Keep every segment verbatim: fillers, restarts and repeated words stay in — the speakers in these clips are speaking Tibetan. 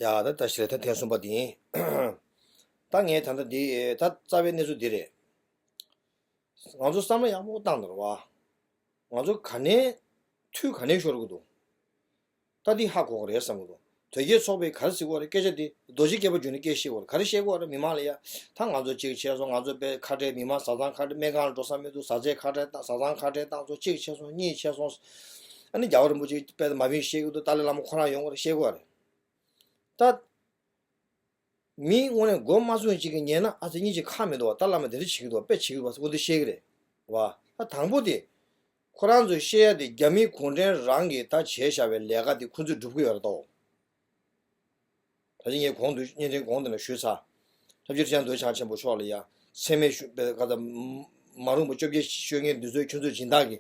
ཡ་ད་ད་ཞིག་རེད། ད་ཐེངས་གསུམ་པ་འདི་ཡིན། ད་ངས་ད་ལྟ་འདི་ད་རྩ་བའི་གནས་ཚུལ་འདི་རེད། ང་ཚོ་བསམ་བློ་ཡག་པོ་བཏང་དང་རེད་བ། ང་ཚོ་ག་ནས་འཐུས་ག་ནས་ཤོར་གི་འདུག་ད་འདི་ཧ་གོ་གི་རེད་བསམ་གི་འདུག་དོལ་རྒྱལ་ཚོགས་པས་ག་རེ་ཟེར་གི་ཡོད་རེད། སྐད་ཆ་འདི་རྡོ་རྗེ་སྐྱེས་བུ་རྒྱུད་ནས་སྐད་བཤད་གི་ཡོད་རེད། ག་རེ་བཤད་གི་ཡོད་རེད། མི་མང་ལ་ཡ་ད་ང་ཚོ་གཅིག་བྱས་སོང་། ང་ཚོ་དཔེ་ཁ་བྲལ། མི་མང་བཟའ་ཚང་ཁ་བྲལ། སྨན་ཁང་ལ་འགྲོ་ས་མི་འདུག་བཟའ་ཚང་ཁ་བྲལ་བཏང་། བཟའ་ཚང་ཁ་བྲལ་བཏང་སོང་། གཅིག་བྱས་སོང་། གཉིས་བྱས་སོང་། ཨ་ནི་རྒྱལ་བ་རིན་པོ་ཆེ་དཔེ་མ་བིན་བཤད་གི་འདུག་ཏཱ་ལའི་བླ་མ་ཁོ་རང་ཡོང་གི་རེད། བཤད་གི་ཡོད་རེད། ད་མི་དངོས་གནས་མགོ་མ་ཚོས་ཅིག་གིས་ཉན་ན་ཨ་ཙི་སྙིང་རྗེ་ཁག་མི་འདུག་བ། ཏཱ་ལའི་བླ་མ་དེ་འདྲ་བྱེད་ཀྱི་འདུག་བ། དཔེ་བྱེད་ཀྱི་འདུག་བ། འོ་འདི་བཤད་ཀྱི་རེད་བ། ད་དང་པོ་དེ་ཁོ་རང་ཚོས་བཤད་ཡ་དེ་རྒྱ་མི་གུང་ཁྲན་རང་གིས་ད་བྱས་བཞག་པའི་ལས་ཀ་དེ་ཁོ་ཚོས་སྒྲུབ་ཀྱི་ཡོད་རེད་དོ། ད་ཅི་ངས་གོང་དུ་བརྙན་འཕྲིན་གོང་དེ་ལ་ཞུས་ཚར། ཐབས་ཇུས་ཁྲི་བྱང་རྡོ་རྗེ་འཆང་ཆེན་པོ་མཆོག་ལ་ཡ་མཚན་སྨད་ཞུ་བའི་ཁ་ད་མ་རུངས་པ་བཅོ་བརྒྱད་ཤོད་མཁན་འདི་ཚོའི་ཁྱོད་ཚོའི་སྦྱིན་བདག་གི་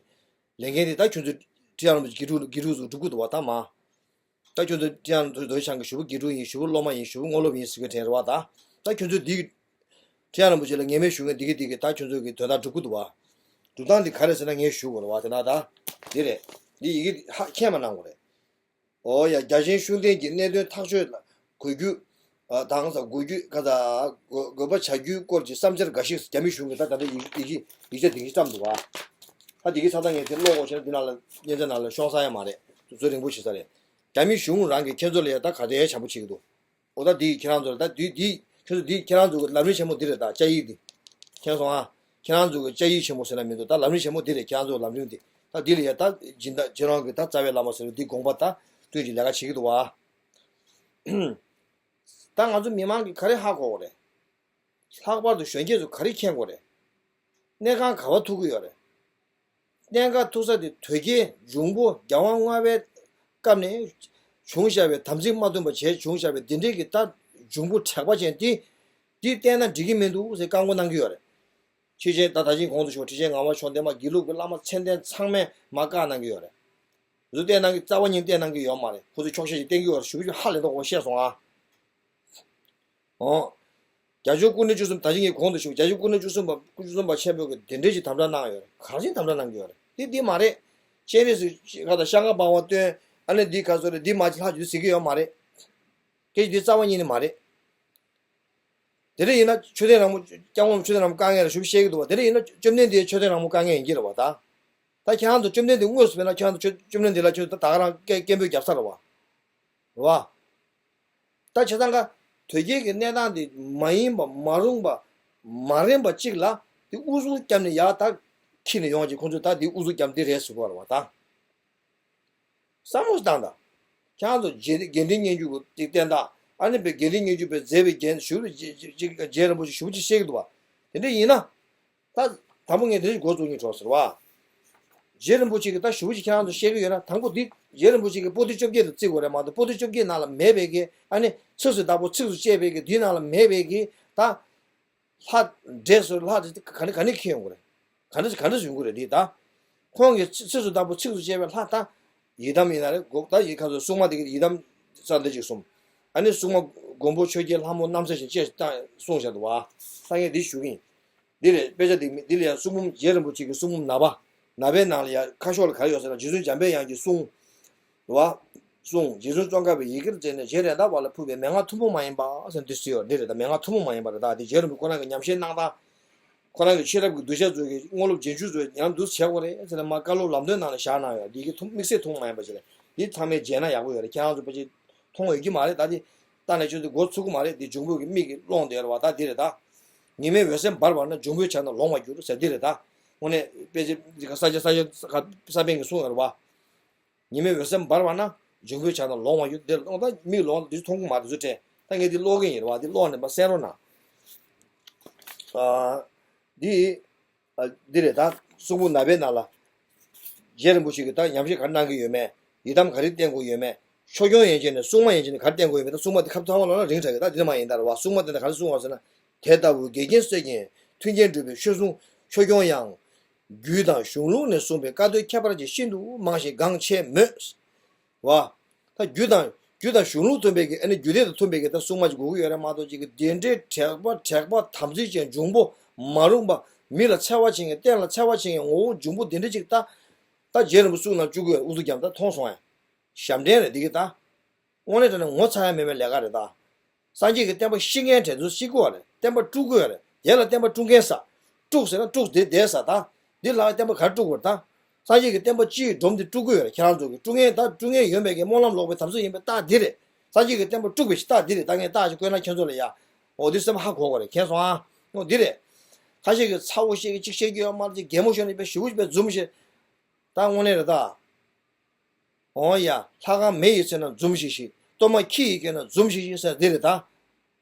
ལས་འགན་དེ་ད་ཁྱོད་ཚོའི་ཁྲི་བྱང་རིན་པོ་ཆེ་དགེ་ཕྲུག་དགེ་ཕྲུག་ཚོ་སྒྲུབ་ཀྱི་འདུག་བ། ད་མ་ད་ཁྱོད་ཚོ་ཁྲི་བྱང་རྡོ་རྗེ་འཆང་གི་ཞུ་བོ་དགེ་ཕྲུག་ཡིན། ཞུ་བོ་སློབ་མ་ཡིན། ཞུ་བོ་དངོས་སློབ་ཡིན་ཟེར་གི་དྲན་རེད་བ། ད་ད་ཁྱོད་ཚོས་འདི་ཁྲི་བྱང་རིན་པོ་ཆེ་ལ་ངན་སྨྲས་ཞུ་མཁན་འདི་གི་འདི་གི་ད་ཁྱོད་ཚོ་གི་དོན་དག་སྒྲུབ་ཀྱི་འདུག་བ། སྒྲུབ་སྟངས་འདི་ག་རེ་ཟེར་ན་ངས་ཞུ་དགོས་རེད་བ། དེ་ན་ད་འདི་རེད། འདི་ཡི་གེ་ཧ་མཁྱེན་མ་གནང་དགོས་རེད། ཨོ་ཡ། རྒྱ་ཆེན་ཤུགས་ལྡན་གྱིས་གནད་དོན་ཐག་གཅོད་ལ་གོ་རྒྱུ། ཨ་དང་ས་གོ་རྒྱུ་ག་ད་དགོས་དགོས་པ་བྱ་རྒྱུའི་སྐོར་གྱི་བསམ་འཆར་འགའ་ཞིག་རྒྱ་མི་གཞུང་གིས་ད་ད་ལྟ་ཡིག་ཡིག་ཡིག་ཆ་དེ་གི་བརྩམས་འདུག་བ། ད་དེ་གི་ས་ད་ངས་དེ་ཀློག་དགོས་བྱས་ན་འདི་ནང་ལ་སྙན་ཆ་ནང་ལ་ཤོང་ས་ཡང་མ་རེད། དུས་ཚོད་རིང་པོ་བྱེད་ས་རེད། རྒྱ་མི་གཞུང་རང་གིས་ཁྱེད་ཚོ་ལ་ཡ་ད་ག་དེ་བྱམས་པོ་བྱེད་ཀྱི་འདུག་འོ་ད་འདི་ཁྱེད་རང་ཚོ་ལ་ད་འདི་འདི་ཁྱེད་ཚོ་འདི་ཁྱེད་རང་ཚོ་གི་ལམ་རིམ་ཆེན་མོ་འདི་རེད། ད་བཅའ་ཡིག་འདི། མཁྱེན་སོང་ཨ། ཁྱེད་རང་ཚོ་གི་བཅའ་ཡིག་ཆེན་མོ་ཟེར་ན་མི་འདུག་ད་ལམ་རིམ་ཆེན་མོ་འདི་རེད། ཁྱེད་རང་ཚོ་གི་ལམ་རིམ་འདི། ད་འདི་ལ་ཡ་ད་སྦྱིན་བདག་ཁྱེད་རང་གི་ད་རྩ་བའི་བླ་མ་ཟེར་བ་འདི་དགོངས་པ་ད་སྟོན་གྱི་ལས་ཀ་བྱེད་ཀྱི་འདུག་བ། ད་ང་ཚོ་མི་མང་གིས་ག་རེ་ཧ་གོ་དགོས་རེད། ལྷག་པར་དུ་གཞོན་སྐྱེས་ཚོ་ག་རེ་མཁྱེན་དགོས་རེད། གནས་ཁང་ག་བ་ཐུག་གི་ཡོད་རེད། གནས་ཁང་ཐུག་ས་དེ་དོལ་རྒྱལ་འབྱུང་པོ་རྒྱལ་དབང་ལྔ་པའི་སྐབས་ནས་བྱུང་བཞག་པའི་དམ་ཚིག་མ་མཐུན་པ་བྱས་བྱུང་བཞག་པའི་དེ་འདྲའི་གི་ད་འབྱུང་པོ་དྲེགས་པ་ཅན་དེ། དེ་བསྟེན་ན་འགྲིག་གི་མི་འདུག་ཟེར་བཀག་འགོག་གནང་གི་ཡོད་རེད། ཕྱི་རྒྱལ་ད་ད་ཅིང་གོང་དུ་ཞུ་བ་ཁྲི་ཆེན་ངག་དབང་མཆོག་ལྡན་མ་དགེ་ལུགས་ཀྱི་བླ་མ་མཚན་ལྡན་ཚང་མས་མ་བཀག་གནང་གི་ཡོད་རེད། བཟོ་བསྟན་གནང་གི་རྩ་བ་ཉིད་བསྟན་གནང་གི་ཡོད་མ་རེད། ཁོ་ཚོས་ཆོག་ཤེས་ཤིག་བསྟན་གི་ཡོད་རེད། ཞུ་ཞུ་ཧ་ལས་མདོག་ཁོ་བཤད་སོང་ཨ། ཨོ། རྒྱ་ཆོས་སྐུ་ཕྲེང་བཅུ་གསུམ། ད་ཅི་ངས་གོང་དུ་ཞུ་རྒྱ་ཆོས་སྐུ་ཕྲེང་བཅུ་གསུམ་པ་བཅུ་གསུམ་པ་ཆེན་པོ་གི་དེ་འདྲས་ཤིག་དམ་དྲག་གནང་ཡོད་རེད། ག་རེ་བྱས་དམ་དྲག་གནང་གི་ཡོད་རེད། དེ་འདི་མ་རེད། སྤྱན་རས་གཟིགས་ཁ་དང་ཤང་ཀ་པ་ཝང་སྟོན། ཨ་ནི་འདི་ག་ཚོད་རེད། འདི་མ་ཅི་ལྷག་ཅིག་ཟེར་གི་ཡོད་མ་རེད། སྐད་ཆ་འདི་རྩ་བ་ཉིད་ནས་མ་རེད། དེ་འདྲ་ཡིན་ན་ཆོས་དད་རང་མོས་སྐྱབས་མགོན་ཆོས་དད་རང་མོས་དཀའ་ངལ་རེད་ཞུ་བཤད་ཀྱི་འདུག་བ། དེ་འདྲ་ཡིན་ན་བཅོམ་ལྡན་འདས་ཆོས་དད་རང་མོས་དཀའ་ངལ་ཡིན་གྱི་རེད་བ་ད། ད་ཁྱེད་རང་ཚོ་བཅོམ་ལྡན་འདས་དངོས་སུ་མེད་ན་ཁྱེད་རང་ཚོ་ཆོས་བཅོམ་ལྡན་འདས་ལ་ཁྱོད་ད་ད་ག་རང་སྐད་སྐད་འབོད་རྒྱབ་ས་རེད་བ། རེད་བ། ད་བྱས་ཙང་ཀ་དོལ་རྒྱལ་གྱི་གནས་སྟངས་འདི་མ་ཡིན་པ་མ་རུངས་པ་མ་རན་པ་གཅིག་ལ་འདི་ཨུ་ཚུགས་བརྒྱབ་ནས་ཡར་ད་འཁྱེར་ནས་ཡོང་གི། ཁོང་ཚོས་ད་འདི་ཨུ་ཚུགས་བརྒྱབ་འདི་རེད་ཟེར་གོ་རེད་བ་ད། བསམ་བློ་ཞིག་བཏང་དང་། ཁྱེད་རང་ཚོ་རྗེ་དགེ་འདུན་སྙན་བརྒྱུད་ཀྱི་སྟེང་དང་། ཨ་ནི་པའི་དགེ་འདུན་སྙན་བརྒྱུད་པའི་མཛད་པའི་རྒྱན་ཞུ་རྒྱ་རྒྱ་རྒྱ་རིན་པོ་ཆེ་ཞུ་རྒྱུ་བཤད་ཀྱི་འདུག་བ། དེ་འདྲ་ཡིན་ན། ད་དང་པོ་ངས་དེ་རིང་འགོ་བཙུགས་སྙིང་བྲོ་ཟེར་བ། རྗེ་རིན་པོ་ཆེ་གིས་ད་ཞུ་རྒྱུ་ཁྱེད་རང་ཚོ་བཤད་ཀྱི་ཡོད་ན། དང་པོ་འདི་རྗེ་རིན་པོ་ཆེ་གིས་པོ་ཏི་བཅོ་བརྒྱད་དུ་བརྩི་དགོས་རེད་མ་གཏོགས། པོ་ཏི་བཅོ་བརྒྱད་ནང་ལ་མེད་པའི་གི། ཨ་ནི་ཚིགས་སུ་བདག་པོ་ཚིགས་སུ་བཅད་པའི་གི་འདི་ནང་ལ་མེད་པའི་གི་ད། ལྷ་འདྲེ་ཟེར་ལྷ་དེ་ག་ནས་ག་ནས་ཁྱེར་ཡོང་གི་རེད། ག་འདྲ་ག་འདྲ་ཡོང་གི་རེད་འདི་ད། ཁོང་གིས་ཚིགས་སུ་བདག་པོ་ཚིགས་སུ་བཅད་པའི་ལྷ་ད། ཡི་དམ་ཡིན་ན་རེད། འགོག་ད་ཡི་ཁ་སོ་སྲུང་མ་དེ་གི་ཡི་དམ་ས་འདི་གཅིག་གསུམ། ཨ་ནི་སྲུང་མ་མགོན་པོ་ཆོས་རྒྱལ་ལྷ་མོ་རྣམ་སྲས་ཤིང་བཅས་ད་གསུངས་བཞག་འདུག་བ། ད་ངས་འདི་ཞུ་གི་ཡིན། འདི་རེད། དཔེ་ཆ་འདི་འདི་ལ་ཡང་གསུང་འབུམ་རྗེ་རིན་པོ་ཆེ་གི་གསུང་འབུམ་ནག་པ། ནག་པའི་ནང་ལ་ཡང་ཁ་ཤོག་ལ་ག་རེ་ཡོད་ཟེར་ན། རྗེ་བཙུན་འཇམ་དཔལ་དབྱངས་ཀྱི་གསུང་། རེད་བ། གསུང་། རྗེ་བཙུན་ཙོང་ཁ་པས་ཡི་གེར་མཛད་ནས་རྗེ་རེད་མདའ་བ་ལ་ཕུལ་བའི་མན་ངག་ཐུན་མོང་མ་ཡིན་པ་ཟེར་འདི་ཟེར་ཡོད། འདི་རེད། ད་མན་ངག་ཐུན་མོང་མ་ཡིན་པ་རེད། ད་འདི་རྗེ་རིན་པོ་ཆེ་ཁོ་རང་གི་ཉམས་བཞེས་གནང་སྟངས། ཁོ་རང་གི་ཤེས་རབ་ཀྱི་གདུལ་བྱ་ཚོ་གི་དངོས་སློབ་རྗེས་འཇུག་ཚོ་ཉམས་འདུག་བྱེད་དགོས་རེད་ཟེར་ནས་མར་བཀའ་སློབ་ལམ་སྟོན་ནང་ལ་བཞག་གནང་ཡོད། འདི་གི་ཐུན་དམིགས་བསལ་ཐུན་མོང་མ་ཡིན་པ་ཞིག་རེད། འདི་ཚང་མས་མཇལ་ན་ཡག་པོ་ཡོད་རེད། ཁྱེད་རང་ཚོ་ཕལ་ཆེར་མཐོང་ཡོད་ཀྱི་མ་རེད། ད་འདི་ལྟ་ནས་ཁྱོད་ཚོ་མགོ་ཚོད་ཀྱི་མ་རེད། འདི་འབྱུང་པོ་གི་མིག་གི་ཀློང་དེ་རེད་བ། ད་འདི་རེད་ད། ཉི་མའི་འོད་ཟེར་འབར་བ་ན། འབྱུང་པོའི་ཆ་རྣམས་ལོང་བར་འགྱུར་ཟེར་འདི་རེད་ད། དངོས་གནས་དཔེ་ཆ་འདི་ག་ས་སྐྱ་ས་སྐྱ་ས་པཎ་གྱིས་གསུངས་ཡོད་རེད་བ། ཉི་མའི་འོད་ཟེར་འབར་བ་ན། འབྱུང་པོའི་ཆ་རྣམས་ལོང་བར་འགྱུར། འདིར་ཀློང་ད་མིག་ལོང་འདི་མཐོང་གི་མ་རེད། འདི་ཚོ་དྲན། ད་ངས་འདི་ཀློག་གི་ཡིན་རེད་བ། འདི་ཀློག་ནས་མར་གསན་རོགས་གནང་། ཨ། འདི། ཨ། འདི་རེད་ད། གསུང་འབུམ་ནག་པའི་ནང་ལ། རྗེ་རིན་པོ་ཆེ་གིས་ད་ཉམས་བཞེས་ག་རེ་གནང་གི་ཡོད་མེད། ཡི་དམ་ག་རེ་བསྟེན་དགོས་ཡོད་མེད། ཆོས་སྐྱོང་ཡན་ཆད་ནས་སྲུང་མ་ཡན་ཆད་ནས་ག་རེ་བསྟེན་དགོས་ཡོད་མེད། ད་སྲུང་མ་དེ་ཁ་ཐོག་མ་ལོག་ན་རིང་དྲགས་གི། ད་འདི་མ་ཡིན་ད་རེད་བ། སྲུང་མ་དེ་ནས་ག་རེ་གསུང་བ་ཟེར་ན། དེ་ལྟ་བུའི་འགལ་རྐྱེན་སེལ་མཁན་མཐུན་རྐྱེན་སྒྲུབ་པའི་ཆོས་སྲུང་ཆོས་སྐྱོང་ཡང་། རྒྱུད་དང་གཞུང་ལུགས་ནས་གསུངས་པའི་བཀའ་སྡོད་ཁྱད་པར་ཅན་ཤིན་ཏུ་མང་ཞིང་འགངས་ཆེ་མོད། བ། ད་རྒྱུད་དང་རྒྱུད་དང་གཞུང་ལུགས་མཐུན་པའི་གི། ཨ་ནི་རྒྱུད་སྡེ་དང་མཐུན་པའི་གི་ད་སྲུང་མ་ཅིག་དགོས་ཀྱི་ཡོད་རེད་མ་གཏོགས། ཅིག་གི་དེ་འདྲའི་དྲེགས་པ་དྲེགས་པ་དམ་ཚིག་ཅན། འབྱུང་པོ་མ་རུངས་པ། མི་ལ་འཚེ་བ་བྱེད་མཁན། རྟེན་ལ་འཚེ་བ་བྱེད་མཁན་ངོ་བོ་འབྱུང་པོ་དེ་འདྲ་ཅིག་ད། ད་རྗེ་རིན་པོ་གསུང་ནང་བཅུག་གི་ཡོད། ཨུ་ཚུགས་རྒྱབ་ད་མཐོང་སོང་ཡ། ཞབས་འདྲེན་རེད་འདི་གི་ད། དངོས་གནས་དྲང་གནས་ངོ་ཚ་ཡ་མེད་པའི་ལས་ཀ་རེད་ད། སངས་རྒྱས་ཀྱི་བསྟན་པ་བཤིག་མཁན་དེ་ཚོ་བཤིག་དགོས་པ་རེད། བསྟན་པ་དཀྲུག་དགོས་པ་རེད། དེ་ལ་བསྟན་པ་དཀྲུག་མཁན་ཟེར། དཀྲུག་ཟེར་ན་དཀྲུག་དེ་བསྡད་ཟེར་ད། འདི་ལ་བསྟན་པ་ག་རེ་དཀྲུག་དགོས་རེད་ད། སངས་རྒྱས་ཀྱི་བསྟན་པ་སྤྱི་ཡི་སྒྲོམ་དེ་དཀྲུག་དགོས་པ་རེད། ཁྱེད་རང་ཚོ་གིས་དཀྲུག་མཁན་ད་དཀྲུག་མཁན་ཡོད་མེད་ཀྱི་སྨོན་ལམ་ལོག་པའི་དམ་ཚིག་ཡིན་པའི་རྟགས་འདི་རེད། སངས་རྒྱས་ཀྱི་བསྟན་པ་དཀྲུག་པའི་རྟགས་འདི་རེད། ད་ངས་རྟགས་ཤིག་བཀོད་ན་ཁྱེད་ཚོ་ལ་ཡ། འོ་འདི་སེམས་ཧ་གོ་དགོས་རེད། མཁྱེན་སོང་ཨ། འོ་འདི་རེད། ཁ་ཤས་ཀྱིས་ཚ་བོ་ཞིག་གིས་གཅིག་བཤད་རྒྱུ་ཡོད་མ་རེད། གཅིག་གད་མོ་ཤོར་ནས་དཔེ་ཞེ་པོ་ཞིག་དཔེ་འཛུམ་ཞིག་ད་དངོས་གནས་རེད་ད། འོ་ཡ། ལྷ་ཁང་མེ་ཡིས་མཚོན་ན་འཛུམ་ཞིག་ཞིག་གཏོར་མ་ཁྱི་ཡིས་བསྐྱོན་ན་འཛུམ་ཞིག་ཞིག་ཟེར་འདི་རེད་ད།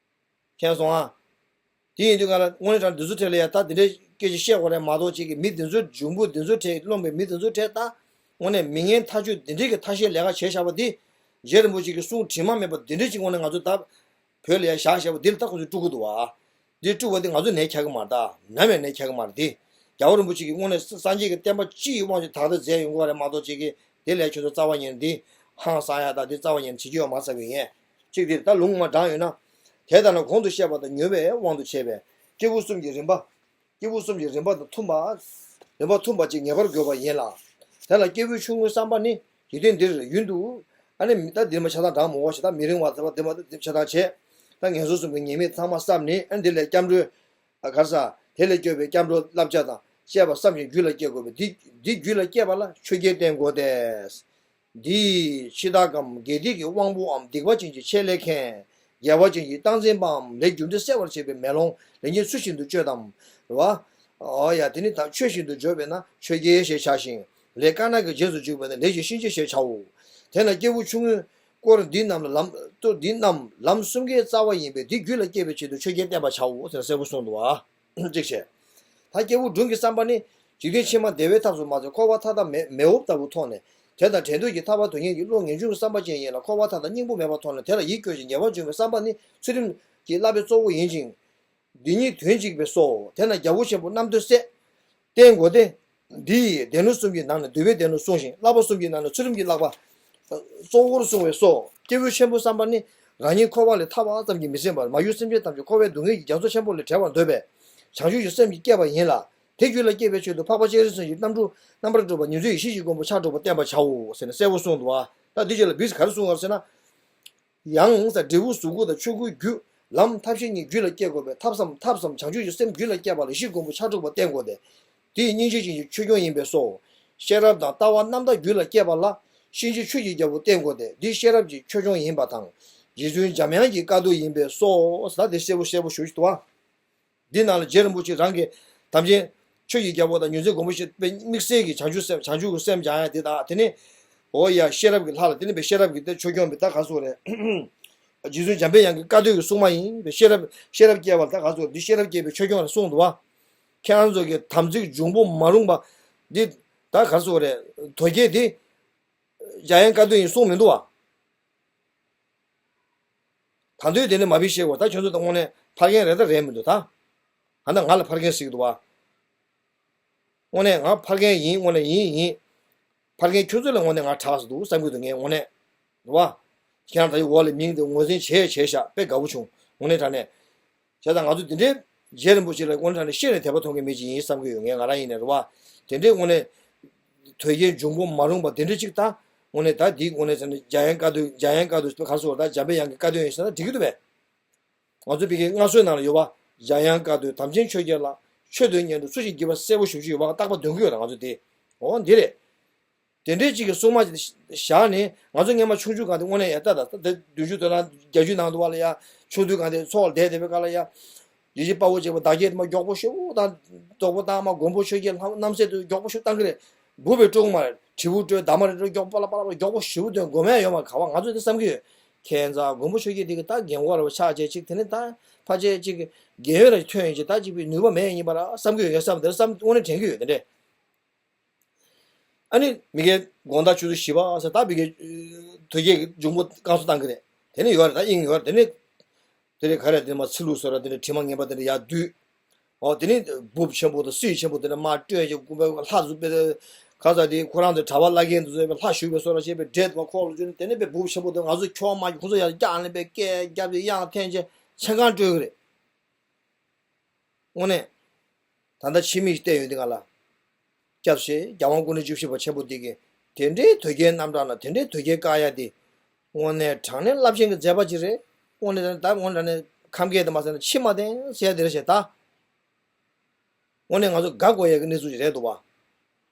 མཁྱེན་སོང་ཨ། དེ་ཡིན་དུས་ང་ལ་དངོས་གནས་དྲང་འདི་ཚོ་གྲས་ལ་ཡ་ད་འདི་འདྲའི་སྐད་ཆ་བཤད་དགོས་རེད་མ་གཏོགས་ཅིག་གི་མི་འདི་ཚོའི་འབྱུང་པོ་འདི་ཚོ་གྲས་སློང་པའི་མི་འདི་ཚོ་གྲས་ད། དངོས་གནས་མི་ངན་ཐ་ཆུ་འདི་འདྲའི་གི་ཐ་ཤལ་ལས་ཀ་བྱས་བཞག་པ་འདི། རྗེ་རིན་པོ་ཆེ་གི་གསུང་དྲི་མ་མེད་པ་འདི་འདྲའི་ཅིག་དངོས་གནས་ང་ཚོ་ད། བོད་ལ་ཡ་བཞག་བཞག་པ་འདི་ལ་ད་ཁོ་ཚོས་དཀྲུག་གི་འདུག་བ། འདི་དཀྲུག་པ་འདི་ང་ཚོ་ནས་ཁྱག་གི་མ་རེད་ད། ནམ་ཡང་ནས་ཁྱག་གི་མ་རེད་འདི། རྒྱལ་བ་རིན་པོ་ཆེ་གིས་དངོས་གནས་སངས་རྒྱས་ཀྱི་བསྟན་པ་སྤྱི་ཡི་དབང་ཆེན་དག་ཐེར་མཛད་ཡོང་གི་བ་རེད་མ་གཏོགས་ཅིག་གིས་དེ་ལས་ཁྱོད་ཚོ་རྩ་བ་ཉིད་ནས་འདི་ཧང་སང་ཡ་ད་འདི་རྩ་བ་ཉིད་ནས་བྱེད་ཀྱི་ཡོད་མ་རེད་བསམ་གྱི་ཡིན། གཅིག་འདི་ད་ལུང་མ་དྲངས་ཡོད་ན། དེ་ལྟར་ན་གོང་དུ་བཤད་པ་དང་མྱུར་བའི་དབང་དུ་བྱས་པའི་སྐྱེས་བུ་གསུམ་གྱི་རིམ་པ། སྐྱེས་བུ་གསུམ་གྱི་རིམ་པ་དང་མཐུན་པ། རིམ་པ་མཐུན་པ་ཅིག་ངེས་པར་དགོས་པ་ཡིན་ལ། དེ་ལ་སྐྱེས་བུ་ཆུང་ངུའི་བསམ་པ་ནི་འཇིག་རྟེན་འདིར་ཡུན་དུ། ཨ་ནི་ད་འདིར་མ་ཆ་ཚང་གྲངས་མང་བོ་ཞིག་ད་མི་རིང་བ་ཟེར་བ་འདིར་མ་ཆ་ཚང་བྱས། ད་ངན་སོང་གསུམ་གྱི་ཉེས་དམིགས་ཚང་མ་བསམ་ནས་ཨ་ནི་འདི་ལས་སྐྱབས་འགྲོའི། ཨ་གར་ས། དེ་ལས་སྐྱོབ་པའི་སྐྱབས་འགྲོ་བསླབ་བྱ་དང་བཅས་པ་བསམ་ཞིང་རྒྱུད་ལ་སྐྱེ་དགོས་པས་འདི་འདི་རྒྱུད་ལ་སྐྱེས་པ་ལ་ཆོས་རྒྱལ་བསྟེན་དགོས་ཏེ། འདི་ཕྱི་བདག་གམ་དགེ་སྡིག་གི་དབང་པོའམ་སྡིག་པ་ཅན་གྱི་ཆེད་ལས་མཁན། དགེ་བ་ཅན་གྱི་རྟག་འཛིན་པའམ་ལས་རྒྱུ་འབྲས་གསལ་བར་བྱེད་པའི་མེ་ལོང་ལས་ཉིད་ཚུལ་བཞིན་དུ་སྤྱོད་དམ། རེད་བ། ཨོ་ཡ་དེ་ནི་ད་ཆོས་བཞིན་དུ་འཇོག་པས་ན་ཆོས་རྒྱལ་ཞེས་བྱ་ཞིང་། ལས་དཀར་ནག་གི་རྗེས་སུ་འཇུག་པས་ན་ལས་ཀྱི་གཤིན་རྗེ་ཞེས་བྱའོ། དེས་ན་སྐྱེས་བུ་ཆུང་ངུའི་སྐོར་འདི་རྣམས་ལ་ལམ་སྟོར་འདི་རྣམས་ལམ་གསུམ་ཀའི་རྩ་བ་ཡིན་པས་འདི་རྒྱུད་ལ་སྐྱེ་བའི་ཆེད་དུ་ཆོས་རྒྱལ་བསྟེན་པར་བྱའོ་ཟེར་གསལ་པོ་གསུངས་འདུག་བ། གཅིག་བྱས། ད་སྐྱེས་བུ་སྒྲུང་གི་བསམ་པ་ནི། འཇིག་རྟེན་ཕྱི་མ་བདེ་བའི་ཐབས་སུ་མ་ཚད་འཁོར་བ་མཐའ་དག་མེ་མེ་འོབས་ལྟ་བུ་མཐོང་ནས་དེ་དང་བྲལ་འདོད་ཀྱི་ཐར་པ་དོན་གཉེར་གྱི་བློ་ངེས་འབྱུང་གི་བསམ་པ་ཅན་ཡིན་ལ་འཁོར་བ་མཐའ་དག་སྙིང་པོ་མེད་པར་མཐོང་ནས་དེ་ལ་ཡིད་སྐྱོ་ཞིང་ངེས་པར་འབྱུང་བའི་བསམ་པ་ནི་ཚུལ་ཁྲིམས་ཀྱི་བསླབ་པའི་གཙོ་བོ་ཡིན་ཅིང་། འདི་གཉིས་དོན་གཅིག་པས་སོ། དེས་ན་རྒྱལ་པོ་ཆེན་པོ་རྣམ་ཐོས་སྲས། བསྟེན་དགོས་ཏེ། འདི་ཡིས་སྡེ་སྣོད་གསུམ་གྱི་ནང་ནས་འདུལ་བའི་སྡེ་སྣོད་གསུངས་ཤིང་བསླབ་པ་གསུམ་གྱི་ནང་ནས་ཚུལ་ཁྲིམས་ཀྱི་བསླབ་པ། གཙོ་བོར་གསུངས་པས་སོ། སྐྱེས་བུ་ཆེན་པོའི་བསམ་པ་ནི། རང་ཉིད་འཁོར་བ་ལས་ཐར་བ་ཙམ་གྱིས་མི་ཟིན་པར་མ་གྱུར་སེམས་ཅན་ཐམས་ཅད་འཁོར་བའི་སྡུག་བསྔལ་གྱི་རྒྱ་མཚོ་ཆེན་པོ་ལས་བསྒྲལ་བར་འདོད་པས། བྱང་ཆུབ་ཀྱི་སེམས་ཀྱིས་བསྐྱེད་པ་ཡིན་ལ། དེ་རྒྱུད་ལ་སྐྱེས་པའི་ཆེད་དུ་འཕགས་པ་སྤྱན་རས་གཟིགས་ཀྱི་རྣམ་སྤྲུལ་རྣམ་པར་སྤྲུལ་པ་ཉིན་མཚན་ཡེ་ཤེས་ཀྱི་མགོན་པོ་ཕྱག་དྲུག་པ་བསྟེན་པར་བྱའོ་ཟེར་ནས་གསལ་པོ་གསུངས་འདུག་བ། ད་འདི་རྗེས་ལ་བིས་ག་རེ་གསུངས་པ་ཟེར་ན། ཡང་ས་འབྲས་བུ་གཟུགས་སྐུ་དང་ཆོས་སྐུའི་རྒྱུ། ལམ་ཐབས་ཤེས་གཉིས་རྒྱུད་ལ་སྐྱེ་དགོས་པས་ཐབས་སམ་ཐབས་སམ་བྱང་ཆུབ་ཀྱི་སེམས་རྒྱུད་ལ་སྐྱེ་བ་ལ་ཡེ་ཤེས་མགོན་པོ་ཕྱག་དྲུག་པ་བསྟེན་དགོས་ཏེ། དེའི་སྙིང་རྗེ་ཅན་གྱི་ཆོས་སྐྱོང་ཡིན་པས་སོ། ཤེས་རབ་དང་ལྟ་བ་རྣམ་དག་རྒྱུད་ལ་སྐྱེ་བ་ལ། གཤིན་རྗེ་ཆོས་ཀྱི་རྒྱལ་པོ་བསྟེན་དགོས་ཏེ་འདི་ཤེས་རབ་ཀྱི་ཆོས་སྐྱོང་ཡིན་པ་དང་། རྗེ་བཙུན་འཇམ་དབྱངས་ཀྱི་བཀའ་བསྡུ་ཡིན་པས་སོ། ད་དེ་གསལ་པོ་གསལ་པོ་ཞུ་ཞུ་དོ། འདི་ནང་ལ་རྗེ་རིན་པོ་ཆེ་རང་གི་དམ་ཅན་ཆོས་ཀྱི་རྒྱལ་པོ་དང་ཉིན་མཚན་མགོན་པོ་ཞེས་པའི་དམིགས་བསལ་གྱི་བྱང་ཆུབ་སེམས་བྱང་ཆུབ་ཀྱི་སེམས་སྦྱང་ཡ་དེ་དག་དེ་ནི། འོ་ཡ་ཤེས་རབ་ཀྱི་ལྷ་ལ་དེ་ནི་པའི་ཤེས་རབ་ཀྱི་དེ་ཆོས་སྐྱོང་བའི་ད་ག་སོ་རེད། རྗེ་བཙུན་འཇམ་པའི་དབྱངས་ཀྱི་བཀའ་སྡུད་ཀྱི་སྲུང་མ་ཡིན་པའི་ཤེས་རབ་ཤེས་རབ་སྐྱེ་བ་ལ་ད་ག་སོ་འདི་ཤེས་རབ་སྐྱེ་བའི་ཆོས་སྐྱོང་ལ་གསུངས་འདུག་བ། ཁྱེད་རང་ཚོ་གི་དམ་ཚིག་འབྱུང་པོ་མ་རུངས་པ་འདི་ད་ག་སོ་རེད། དོལ་རྒྱལ་འདི་འཇམ་དབྱངས་བཀའ་སྡུད་ཡིན་གསུངས་མི་འདུག་བ། ད་དུང་དེ་ནི་མ་བི་ཤེས་གོ་ད་ཁྱོད་ཚོ་ད་དངོས་གནས་ཕ་རྒན་རེད་ད་རེད་མི་འདུག་ད། ཧ་ན་ང་ལ་ཕ་རྒན་ཟེར་གི་འདུག་བ། དངོས་གནས་ང་ཕ་རྒན་ཡིན་དངོས་གནས་ཡིན་ཡིན། ཕ་རྒན་ཁྱོད་ཚོ་ལ་དངོས་གནས་ང་དྲག་ཟེར་འདུག་བསམ་གི་འདུག་ངས་དངོས་གནས། རེད་བ། ཁྱེད་རང་ད་ཡི་འོག་ལ་མིང་དེ་ངོས་འཛིན་བྱས་བྱས་ཤག་དཔེ་དགའ་བོ་བྱུང་དངོས་གནས་དྲང་གནས། བྱས་ཙང་ང་ཚོ་དེ་འདྲའི་རྗེ་རིན་པོ་ཆེ་ལ་དངོས་གནས་དྲང་གནས་ཤེས་ནས་དད་པ་མཐོང་མཁན་མི་ཅིག་ཡིན་བསམ་གི་ཡོད་ངས་ང་རང་ཡིན་ནས་རེད་བ། དེ་འདྲའི་དངོས་གནས། དོལ་རྒྱལ་འབྱུང་པོ་མ་རུངས་པ་དེ་འདྲ་ཅིག་ད། དངོས་གནས་ད་འདི་དངོས་གནས་ཟེར་ན་འཇམ་དབྱངས་བཀའ་སྡུད་འཇམ་དབྱངས་བཀའ་སྡུད་ག་རེ་ཟེར་བ་ད་འཇམ་པའི་དབྱངས་ཀྱི་བཀའ་སྡུད་ཡིན་ཟེར་ན་འགྲིག་གི་འདུག་པས། ང་ཚོ་བི་ཀའི་སྔར་སྲོལ་ནང་ལ་ཡོད་པ། འཇམ་དབྱངས་བཀའ་སྡུད་དམ་ཅན་ཆོས་རྒྱལ་ལ། ཆོས་དོན་སྙན་སྒྲོན་ཚུལ་བཞིན་བགྱིས་པ་གསལ་པོ་ཞེ་པོ་ཅིག་ཡོད་པ་བརྟག་པ་འདོན་གྱི་ཡོད་ད་ང་ཚོ་དེ། འོ་འདི་རེད། དེ་འདྲའི་གཅིག་གི་སྲུང་མ་ཅིག་བཞག་ནས་ང་ཚོ་སྔན་མ་ཆུང་ཆུང་སྒང་དེ་དངོས་གནས་ཡ་ལྟ་ད་ལྟ་བདུན་ཅུ་དོན་གྲངས་བརྒྱད་ཅུ་ནང་དུ་བ་ལ་ཡ་ཆུང་དུས་སྒང་དེ་འཚོ་བ་བསྡད་བསྡད་པའི་སྐབས་ལ་ཡ། ཡེ་ཤེས་དཔའ་བོ་གཅིག་པ་བདག་བསྐྱེད་དེ་མ་མགྱོགས་པོ་ཞེ་པོ་དང་དོག་པོ་བཏང་མ་མགོན་པོ་ཆོས་རྒྱལ་ལྷ་རྣམ་སྲས་དུ་མགྱོགས་པོ་ཞེ་པོ་བཏང་གི་རེད། འབུ་བས་དཀྲུག་མ་རེད་དྲིལ་བུ་དཀྲོལ་འདབ་མ་རེད་དཀྲོལ་མགྱོགས་པ་ལ་པ་ལ་པ་མགྱོགས་པོ་ཞེ་པོ་དོན་དགོས་མེད་ཡོད་མ་ག་བ་ང་ཚོ་དེ་བསམ་གི་ཡོད། ཁྱད་མཚར་མགོན་པོ་ཆོས་རྒྱལ་དེ་གི་ད་རྒན་གོག་ར་བ་ཆགས་བྱས་ཅིག་དེ་ནས་ད་ཕལ་ཆེར་ཅིག་རྒན་ཡོལ་ར་ཐོན་ཡིན་ཅིག་ད་ཅིག་པའི་ནུས་པ་མེད་ཡིན་པ་ར་བསམ་གི་ཡོད་ངས་བསམ་དེ་བསམ་དངོས་གནས་དྲན་གི་ཡོད་དེ་འདྲས། ཨ་ནི་མི་ཁའི་དགོང་དག་ཆུ་ཚོད་བཞི་པ་ཟེར་ད་མི་ཁའི་དོལ་རྒྱལ་གྱི་འབྱུང་པོ་བསྐང་གསོ་བཏང་གི་རེད། དེ་ནི་ཡོད་རེད་ད་དབྱིངས་ཡོད་རེད་དེ་ནི། དེ་ནི་ག་རེ་དེ་ནི་མ་ཚེ་ལུགས་བཟོ་ར་དེ་ནི་དྲི་མ་ངན་པ་དེ་ནི་ཡར་བསྡུས། འོ་དེ་ནི་སྦུབ་ཆེན་པོ་དང་སྲིད་ཆེན་པོ་དེ་ནི་མ་སྤྲོད་ཀྱི་དགོན་པའི་ལྷ་བཟོ་པའི་ག་ས་དེ་ཁོ་རང་ཚོའི་གྲྭ་པ་བླ་རྒན་དེ་ཚོའི་ལྷ་བཞུགས་པའི་བཟོ་ར་བྱས་པའི་འདྲེ་དེ་མ་ཁོག་ལ་བཅུག་ནས་དེ་ནི་པའི་སྦུབ་ཆེན་པོ་དེ་ང་ཚོ་ཁྱོ་མ་ཁོ་ཚོ་ཡར་བཀྱག་ནས་པའི་སྐད་རྒྱབ་ནས་དབྱངས་འཐེན་བྱས་མཚན་གང་སྤྲོད་ཀྱི་རེད། དངོས་གནས། ད་ལྟ་ཕྱི་མིག་བལྟས་ཡོང་དུས་ང་ལ། སྐྱབས་ཞེས་རྒྱལ་དབང་སྐུ་ཕྲེང་བཅུ་བཞི་པ་ཆེན་པོ་འདི་གིས་དེ་འདྲའི་དོལ་རྒྱལ་རྣམ་གྲངས་ལ་དེ་འདྲའི་དོལ་རྒྱལ་བཀག་ཡ་དེ། དངོས་གནས་དྲང་གནས་རླབས་ཆེན་གྱི་མཛད་པ་ཅིག་རེད། དངོས་གནས་ད་དངོས་གནས་ཁམས་སྐད་དུ་མ་ཟེར་ན་ཕྱི་མ་བསྟན་ཟེར་ཡ་དེ་རེད་ཤག་ད། དངོས་གནས་ང་ཚོ་དགའ་དགོས་ཡ་གི་གནས་ཚུལ་ཞིག་རེད་འདུག་བ།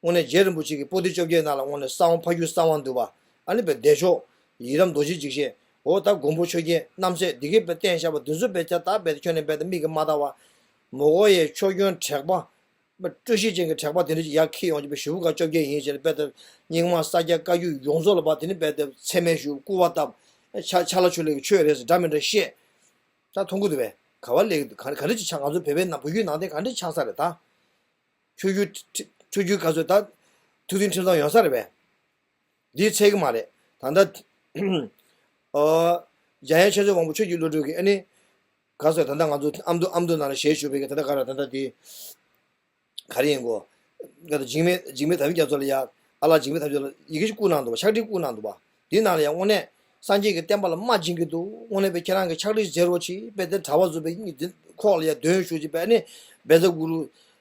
དངོས་གནས་རྗེ་རིན་པོ་ཆེ་གི་པོ་ཏི་བཅོ་བརྒྱད་ནང་ལ་དངོས་གནས་གསང་བ་ཕ་རྒྱུད་གསང་བ་འདུས་པ། ཨ་ནི་བའི་བདེ་མཆོག་ཡི་དམ་རྡོ་རྗེ་འཇིགས་བྱེད། འོ་ད་མགོན་པོ་ཆོས་རྒྱལ་རྣམ་སྲས་འདི་གས་བའི་བསྟན་བཞག་པ་འདི་ཚོ་བའི་ཆ་ད་བའི་ཁྱོན་ནས་བའི་མིག་གིས་མ་ལྟ་བ། མོ་གོ་ཡའི་ཆོས་སྐྱོང་དྲེགས་པ། སྤྲོ་གཤིས་ཅན་གྱི་དྲེགས་པ་དེ་འདྲ་ཅིག་ཡར་འཁྱེར་ཡོང་བྱས་པའི་ཞུ་བ་ག་བཅོ་བརྒྱད་ཡིན་ཞེས་པའི་ཐབས་རྙིང་མ་ས་སྐྱ་བཀའ་བརྒྱུད་ཡོངས་རྫོགས་ལ་བ་དེ་ནི་བའི་ཐབས་ཚད་མེད་ཞུ་སྐུར་བ་བཏབ། ཆ་ཆ་ལ་ཆོས་ལས་ཀྱི་ཆོས་རེད་ཟེར་འདྲ་མི་འདྲ་བཤད། ད་མཐོང་གི་འདུག་བས་ག་བ་ལས་ག་ག་འདྲ་ཅིག་ཆགས་ང་ཚོ་བོད་པའི་ནང་བོད་བརྒྱུད་ནང་བསྟན་ག་འདྲ་ཆགས་ས་རེད་ད། ཆོས་བརྒྱུད་ཆོས་བརྒྱུད་ག་ཚོད་ད་ཐུགས་མཐུན་ཁྲིམས་གཙང་ཡོང་ས་རེད་བས། འདིའི་ཚད་གི་མ་རེད་ད་ལྟ། ཨོ། འཇམ་དབྱངས་ཆོས་མཛད་དབང་པོ་ཆོས་ཀྱི་བློ་གྲོས་ཀྱི་ཨ་ནི། ག་ཚོད་ད་ལྟ་ང་ཚོ་ཨ་མདོ་ཨ་མདོ་ནང་ལ་ཞལ་བཞུགས་པའི་གི་ད་ལྟ་ག་རེ་ད་ལྟ་དེ། ག་རེ་ཡིན་གོ། འཇིགས་མེད་འཇིགས་མེད་དམ་པའི་རྒྱ་མཚོ་ལ་ཡ། ཨ་ལགས་འཇིགས་མེད་དམ་པའི་རྒྱ་མཚོ་ལ་ཡི་གེ་ཞིག་བསྐུར་གནང་འདུག་བ། ཕྱག་བྲིས་བསྐུར་གནང་འདུག་བ། འདི་ནང་ལ་ཡ་དངོས་གནས་སངས་རྒྱས་ཀྱི་བསྟན་པ་ལ་རྨ་འབྱིན་གྱི་འདུག་དངོས་གནས་པའི་ཁྱེད་རང་གི་ཕྱག་བྲིས་མཛད་རོགས་གྱིས་པའི་དེ་གྲྭ་པ་ཚོ་པའི་གཉིས་འདི་ཁོག་ལ་ཡ་འདོན་ཞུ་གྱིས་པའི་ནི། བཛྲ་གུ་རུ།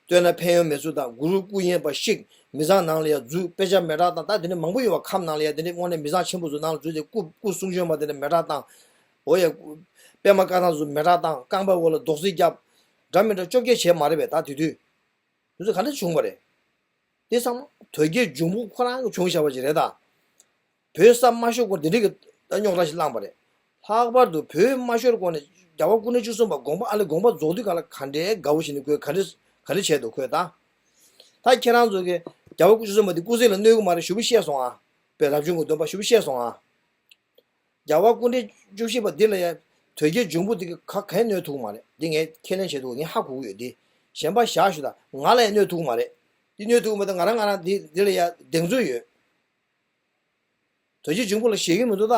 བསྟོད་ན་ཕན་ཡོན་མེད་ཚུལ་དང་གུ་རུ་སྐུ་བརྙན་པ་བཤིག་མི་ཚང་ནང་ལ་ཡ་འཛུལ་དཔེ་ཆ་མེ་སྲེག་བཏང་ད་དེ་ནི་མང་པོ་ཡོད་བ་ཁམས་ནང་ལ་ཡ་དེ་ནི་དངོས་གནས་མི་ཚང་ཆེན་པོ་ཚོ་ནང་ལ་འཛུལ་ཏེ་སྐུ་སྐུ་གསུང་བྱོན་པ་དེ་ནི་མེ་སྲེག་བཏང་། འོ་ཡ། པད་མ་བཀའ་ཐང་ཚོ་མེ་སྲེག་བཏང་རྐང་པའི་འོག་ལ་རྡོག་རྫིས་བརྒྱབ། འདྲ་མི་འདྲ་བཅོ་བརྒྱད་བྱས་མ་རེད་པས་ད་དེ་དུས། དེ་ཚོ་ག་འདྲ་བྱུང་བ་རེད། དེ་ཚང་མ་དོལ་རྒྱལ་འབྱུང་པོ་ཁོ་རང་གིས་བྱུང་བཞག་པ་ཅིག་རེད་ད། བོད་ས་མ་ཤོར་སྐོར་འདི་འདྲ་གི་ད་རྙོག་དྲ་ཞིག་བསླངས་པ་རེད། ལྷག་པར་དུ་བོད་མ་ཤོར་སྐོར་ནས་རྒྱལ་བ་སྐུ་ཕྲེང་བཅུ་གསུམ་པ་དགོངས་པ་ཨ་ལས་དགོངས་པ་རྫོགས་དུས་ག་ལ་ག་འདྲའི་དགའ་བོ་ཞིག་ནས་ཁོས་ག་འདྲ་ག་འདྲ་བྱས་འདུག་ཁོས་ད། ད་ཁྱེད་རང་ཚོ་གིས་རྒྱལ་བ་སྐུ་ཕྲེང་བཅུ་གསུམ་པ་འདི་སྐུ་ཚེ་ལ་གནོད་གི་མ་རེད་ཞུ་བ་བཤད་སོང་ཨ། པའི་རབ་བྱུང་གི་སྡོམ་པ་ཞུ་བ་བཤད་སོང་ཨ། རྒྱལ་བ་སྐུ་ཕྲེང་བཅུ་བཞི་པ་འདི་ལ་ཡང་དོལ་རྒྱལ་འབྱུང་པོ་འདི་གི་ཁ་གས་གནོད་ཐུབ་མ་རེད། འདི་ངས་ཁས་ལེན་བྱེད་ཐུབ་ངས་ཧ་གོ་གི་ཡོད་འདི། གཞན་པ་བཞག་ཞུ་ད་ང་ལ་ཡང་གནོད་ཐུབ་མ་རེད། འདི་གནོད་ཐུབ་མ་ད་ང་རང་ང་རང་འདི་འདི་ལ་ཡང་གདེང་ཚོད་ཡོད། དོལ་རྒྱལ་འབྱུང་པོ་ལ་ཞེད་ཀྱི་མི་འདུག་ད།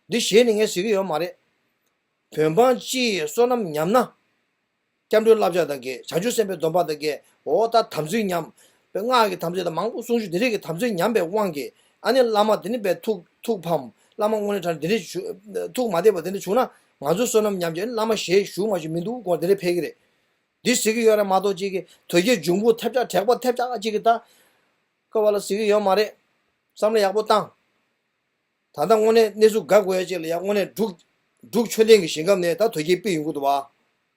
འདི་ཞེད་ནས་ངས་ཟེར་གི་ཡོད་མ་རེད། བོད་འབངས་སྤྱི་ཡི་བསོད་ནམས་ཉམས་ན། སྐྱབས་འགྲོའི་བསླབ་བྱ་དང་འགལ། བྱང་ཆུབ་སེམས་དཔའི་སྡོམ་པ་དང་འགལ། འོ་ད་དམ་ཚིག་ཉམས། པའི་སྔགས་ཀྱི་དམ་ཚིག་དང་མང་པོ་གསུང་ཆོས་འདི་རིགས་ཀྱི་དམ་ཚིག་ཉམས་པའི་དབང་གིས་ཨ་ནི་བླ་མ་འདི་ནི་པའི་ཐུགས་ཐུགས་ཕམ། བླ་མ་དངོས་གནས་དྲང་འདི་རིགས་བྱུང་ཐུགས་མ་བདེ་བ་འདི་འདྲ་བྱུང་ན་ང་ཚོའི་བསོད་ནམས་ཉམས་ཀྱི་ཨ་ནི་བླ་མ་ཞལ་བཞུགས་མ་ཞིག་མི་འདུག་གོ་འདི་འདྲ་ཕེབས་ཀྱི་རེད། འདི་ཟེར་གྱི་ཡོད་རེད་མ་གཏོགས་ཅིག་གིས་དོལ་རྒྱལ་འབྱུང་པོ་ཐེབས་ཆག་དྲེགས་པ་ཐེབས་ཆག་ཅིག་གིས་ད། ཀ་བ་ལ་ཟེར་གྱི་ཡོད་མ་རེད། བསམ་བློ་ཡག་པོ་བཏང་། ད་ལྟ་དངོས་གནས་གནས་ཚུལ་དགའ་དགོས་ཡ་ཅིག་ལ་ཡ་དངོས་གནས་འབྲུག་འབྲུག་ཆོས་ལྡན་གྱི་ཞིང་ཁམས་ནས་ད་དོལ་རྒྱལ་ཕུད་ཡོང་གི་འདུག་བ།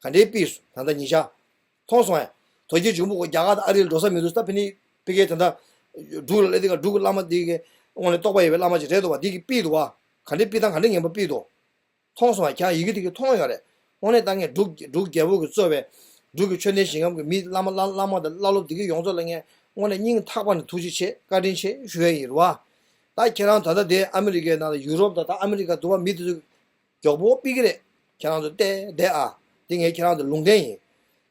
ག་འདྲའི་ཕུད་སོང་ད་ལྟ་ཉིན་ཞག་མཐོང་སོང་ངས། དོལ་རྒྱལ་འབྱུང་པོ་ཁོ་རྒྱ་གར་དང་ཨ་རི་ལ་འགྲོ་ས་མི་འདུག་ད་ཕི་ནི་ཕི་ཀའི་ད་ལྟ་འབྲུག་ལ་སླེབས་དུས་ཀ་འབྲུག་གི་བླ་མ་འདི་གི་དངོས་གནས་རྟོགས་པ་ཡོད་པའི་བླ་མ་ཅིག་རེད་འདུག་བ་འདི་གི་ཕུད་འདུག་བ། ག་འདྲའི་ཕུད་སྟངས་ག་འདྲའི་ངན་པ་ཕུད་འདུག་མཐོང་སོང་བ་ཁྱེད་རང་ཡི་གེ་དེ་གི་མཐོང་ཡོད་རེད། དངོས་གནས་ད་ངས་འབྲུག་འབྲུག་རྒྱལ་པོ་གིས་གཙོས་པའི་འབྲུག་གི་ཆོས་ལྡན་ཞིང་ཁམས་ཀྱི་མི་བླ་མ་བླ་བླ་མ་དང་བླ་སློབ་དེ་གི་ཡོངས་རྫོགས་ལ་ངས་དངོས་གནས་སྙིང་ཐག་པ་ནས་ཐུགས་རྗེ་ཆེ་བཀའ་དྲིན་ཆེ་ཞུ་ཡ་ཡིན་རེད་བ། ད་ཁྱེད་རང་ད་ལྟ་དེ་ཨ་མི་རི་ཀའི་ནང་ལ་ཡུ་རོབ་དང་ད་ཨ་མི་རི་ཀ་འདུག་བ་མི་དེ་ཚོ་མགྱོགས་པོ་ཕུད་ཀྱི་རེད། ཁྱེད་རང་ཚོ་བལྟས་བསྡད་ཨ། དེ་ངས་ཁྱེད་རང་ཚོ་ལུང་བསྟན་ཡིན།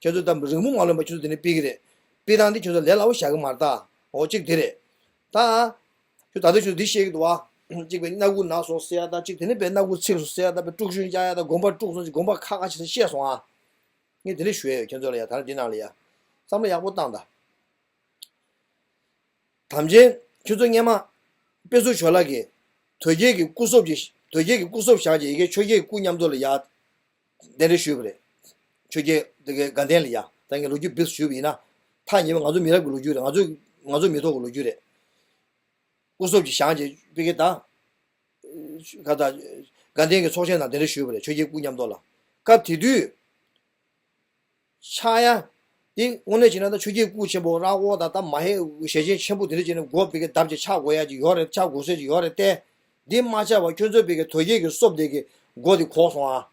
ཁྱེད་ཚོ་ད་རིང་པོ་མ་ལོན་པ་ཁྱེད་ཚོ་དེ་ནས་ཕུད་ཀྱི་རེད། ཕུད་སྟངས་དེ་ཁྱེད་ཚོ་ལས་སླ་བོ་བཞག་གི་མ་རེད་ད། འོ་གཅིག་དེ་རེད། ད། ཁྱོད་ད་ལྟ་ཁྱོད་འདི་བཤད་ཀྱི་འདུག་ཨ། གཅིག་པའི་སྣ་ཁུག་ན་སོང་ཟེར་ཡ་ད་གཅིག་དེ་ནས་པའི་སྣ་ཁུག་ཚིག་སོང་ཟེར་ཡ་ད་པའི་དཀྲུག་ཤུན་རྒྱག་ཡ་ད་དགོན་པ་དཀྲུག་སོང་ཅིག་དགོན་པ་ཁག་ཁག་ཅིག་ད་བཤད་སོང་ཨ། ངས་དེ་འདྲ་ཞུ་ཡ་ཡོད་ཁྱོད་ཚོ་ལ་ཡ་ད་ནི་འདི་ནང་ལ་ཡ། བསམ་བློ་ཡག་པོ་བཏང་ད། དམ་ཅན་ཁྱོད་ཚོ་སྔས་མ། དཔེ་ཟུར་ཇོ་ལགས་ཀྱིས། དོལ་རྒྱལ་གྱི་སྐུ་སྲོག་གི་དོལ་རྒྱལ་གྱི་སྐུ་སྲོག་བཞག་རྗེས་ཡི་གེ་ཆོས་རྒྱལ་གྱི་སྐུ་མཉམ་དུ་ལ་ཡ། གདན་འདྲེན་ཞུས་པ་རེད། ཆོས་རྒྱལ་དེ་གའི་དགའ་ལྡན་ལ་ཡ། ད་ངས་ལོ་རྒྱུས་བིས་ཞུས་པ་ཡིན་ན། ཐག་ཉེ་བ་ང་ཚོ་མི་རབས་ཀྱི་ལོ་རྒྱུས་རེད་ང་ཚོ། ང་ཚོ་མི་ཐོག་གི་ལོ་རྒྱུས་རེད། སྐུ་སྲོག་གི་བཞག་རྗེས་པི་ཀེ་ད། ག་ད། དགའ་ལྡན་གྱི་ཚོགས་ཆེན་ནང་གདན་འདྲེན་ཞུས་པ་རེད་ཆོས་རྒྱལ་སྐུ་མཉམ་དུ་ལ། སྐབས་དེ་དུས། ཆགས་ཡ། འདི་དངོས་གནས་བྱས་ན་ད་ཆོས་རྒྱལ་སྐུ་ཆེན་པོ་ར་ཨོ་ད་ད་མ་ཧེ་ཞལ་ཆེམས་ཆེན་པོ་དེ་འདྲ་བྱས་ནས་མགོ་བི་གའི་བརྡབ་ཅིག་ཆགས་དགོས་ཡ་ཅིག་ཡོད་རེད་ཆགས་དགོས་སྲོལ་ཅིག་ཡོད་རེད་དེ། འདི་མ་ཆགས་པ་ཁྱོད་ཚོ་བི་གའི་དོལ་རྒྱལ་གྱི་སྲོག་དེ་གི་མགོ་དེ་གོག་སོང་ཨ།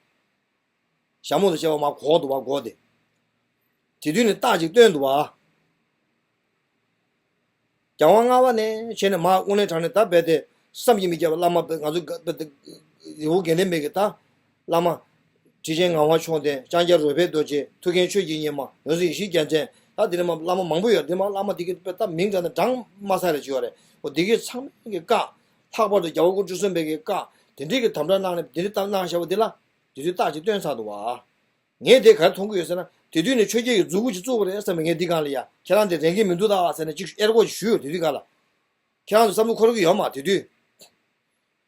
ཞྭ་མོ་དང་བཅས་པ་མ་གོག་འདུག་བ་མགོ་དེ། དེ་དུས་ནས་རྟགས་ཅིག་སྟོན་འདུག་བ། རྒྱལ་དབང་ལྔ་པ་ནས་བྱས་ནས་མར་དངོས་གནས་དྲང་གནས་ད་རྦད་དེ་བསམ་གྱིས་མི་ཁྱབ་པ་བླ་མ་རྦད་ང་ཚོ་རྦད་དེ་རི་བོ་དགེ་ལྡན་པའི་གི་ད་བླ་མ། ཁྲི་ཆེན་ངག་དབང་མཆོག་ལྡན་ལྕང་སྐྱ་རོལ་པའི་རྡོ་རྗེ་ཐུའུ་བཀྭན་ཆོས་ཀྱི་ཉི་མ་ཡོངས་འཛིན་ཡེ་ཤེས་རྒྱལ་མཚན་ད་དེ་ནས་མར་བླ་མ་མང་པོ་ཡོད་དེ་མར་བླ་མ་དེ་གི་ད་མིང་དྲངས་ན་གྲངས་མ་ཚར་རེ་ཅིག་ཡོད་རེད་འོ་དེ་གི་ཚང་མའི་གི་བཀའ། ལྷག་པར་དུ་རྒྱལ་བ་སྐུ་ཕྲེང་བཅུ་གསུམ་པའི་གི་བཀའ་དེ་འདྲའི་གི་དམ་དྲག་གནང་ནས་དེ་འདྲའི་གཏམ་གནང་བཞག་པ་འདི་ལ་དེ་དུས་རྟགས་ཅིག་སྟོན་ཚར་འདུག་བ། ངས་དེ་ག་རེ་མཐོང་གི་ཡོད་ཟེར་ན་དེ་དུས་ནས་ཆོས་རྒྱལ་གྱི་མཛུ་གུ་ཅིག་བཙུགས་པ་རེད་བསམ་པའི་ངས་འདི་སྒང་ལ་ཡ་ཁྱེད་རང་དེ་རན་གྱི་མི་འདུག་ད་ཟེར་ནས་ཅིག་ཨེར་གོ་ཅིག་ཞུས་ཡོད་དེ་དུས་སྒང་ལ། ཁྱེད་རང་ཚོ་བསམ་བློ་འཁོར་གྱི་ཡོད་མ་དེ་དུས།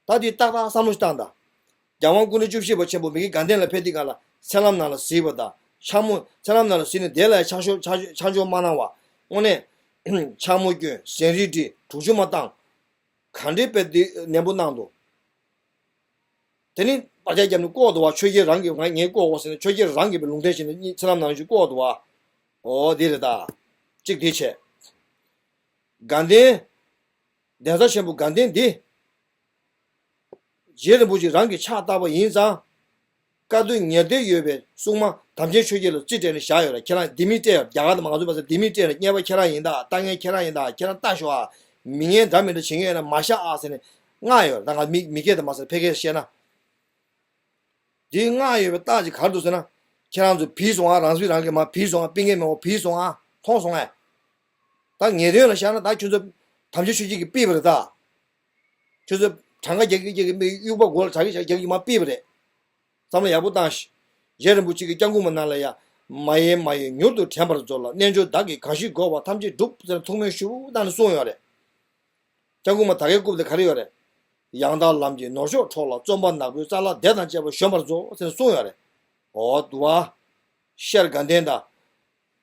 ད་དེ་ཏག་ཏག་བསམ་བློ་ཞིག་བཏང་དང་། རྒྱལ་དབང་སྐུ་ཕྲེང་བཅུ་བཞི་པ་ཆེན་པོ་མི་གི་དགའ་ལྡན་ལ་ཕེབས་དུས་སྒང་ལ་མཚན་ལམ་ནང་ལ་གཟིགས་པ་དང་ཕྱག་མོ་མཚན་ལམ་ནང་ལ་གཟིགས་ནས་དེ་ལ་ཡ་ཕྱག་ཤོ་ཕྱག་ཕྱག་མཆོད་མ་གནང་བ་དངོས་གནས། ཕྱག་མོ་སྐྱོན་ཟན་རིལ་བྲིས་དྲུག་ཅུ་མ་བཏང་། ག་འདྲའི་དཔེ་འདི་ནན་པོ་གནང་འདུག་དེ་ནི་བར་ཆད་བརྒྱབ་ནས་བཀོག་འདུག་བ། ཆོས་རྒྱལ་རང་གིས་ང་ངས་བཀོག་འོ་ཟེར་ནས་ཆོས་རྒྱལ་རང་གིས་པའི་ལུང་བསྟན་བྱས་ནས་གཉིད་ཚེ་ལམ་ནང་བཞིན་བཀོག་འདུག་བ། འོ་འདི་རེད་ད། གཅིག་འདི་བྱས། དགའ་ལྡན། གདན་ས་ཆེན་པོ་དགའ་ལྡན་འདི། རྗེ་རིན་པོ་ཆེ་རང་གིས་ཕྱག་བཏབ་པ་ཡིན་ཙང་། བཀའ་བསྡུ་ཉེར་བདུན་ཡོད་པའི་སྲུང་མ་དམ་ཅན་ཆོས་རྒྱལ་ལ་རྩིས་སྤྲད་ནས་བཞག་ཡོད་རེད། ཁྱེད་རང་ལྡེ་མིག་སྤྲད་ཡོད། རྒྱ་གར་དང་མ་ང་ཚོ་བ་ཟེར་ལྡེ་མིག་སྤྲད་ནས་བརྙས་པ་ཁྱེད་རང་ཡིན་ད། ལྟ་མཁན་ཁྱེད་རང་ཡིན་ད། ཁྱེད་རང་ལྟ་ཤོག་ཨ། མི་ངན་འདྲ་མི་འདྲ་བྱེད་མཁན་ཡོད་ན་མ་བཞག་ཨ་ཟེར་ནས་མངགས་ཡོད་རེད། ད་ང་མི་མི་སྐད་དུ་མ་ཟེར་ཕལ་སྐད་བཤད་ན། འདི་མངགས་ཡོད་པའི་རྟགས་ཅིག་ག་རེ་འདུག་ཟེར་ན། ཁྱེད་རང་ཚོ་བུད་སོང་ཨ། རང་སྲིད་རང་གིས་མ་བུད་སོང་ཨ། སྤུན་ཀྱག་མེད་པ་བུད་སོང་ཨ། མཐོང་སོང་ཨ། ད་ངེས་དོན་ལ་བཞག་ན་ད་ཁྱོད་ཚོ་དམ་ཆོས་ཆོས་སྐྱིད་ཀྱིས་ཕུད་པ་རེད་ད། ཁྱོད་ཚོ་གྲངས་ཀ་རྒྱག་གི་རྒྱག་གི་མི་དབྱུག་པ་མགོ་ལ་གྲགས་ཀྱི་རྒྱག་གི་མ་ཕུད་པ་རེད། བསམ་བློ་ཡག་པོ་བཏང་ཞིག་རྗེ་རིན་པོ་ཆེ་གིས་སྐྱབས་མགོན་པ་རྣམས་ལ་ཡ། མ་ཡེངས་མ་ཡེངས་མྱུར་དུ་དྲན་པར་མཛོད་ལ། རྣལ་འབྱོར་བདག་གིས་གང་ཞིག་དགོས་པ་ཐམས་ཅད་སྒྲུབ་ཟེར་ཐུགས་སྨོན་ཞུ་བཏང་ནས་གསུངས་ཡོད་རེད། སྐྱབས་མགོན་པ་ད་གའི་སྐུ་དེ་ག་རེ་ཡོད་རེད། ཡང་དག་ལམ་གྱི་ནོར་མཆོག་འཕྲོག་ལ། བརྩོན་པ་ནག་པོའི་རྩ་ལག་སྡེ་དང་བཅས་པ་གཞོམ་པར་མཛོད་ཟེར་གསུངས་ཡོད་རེད། འོ་འདུག་བ། ཤར་དགའ་ལྡན་དང་།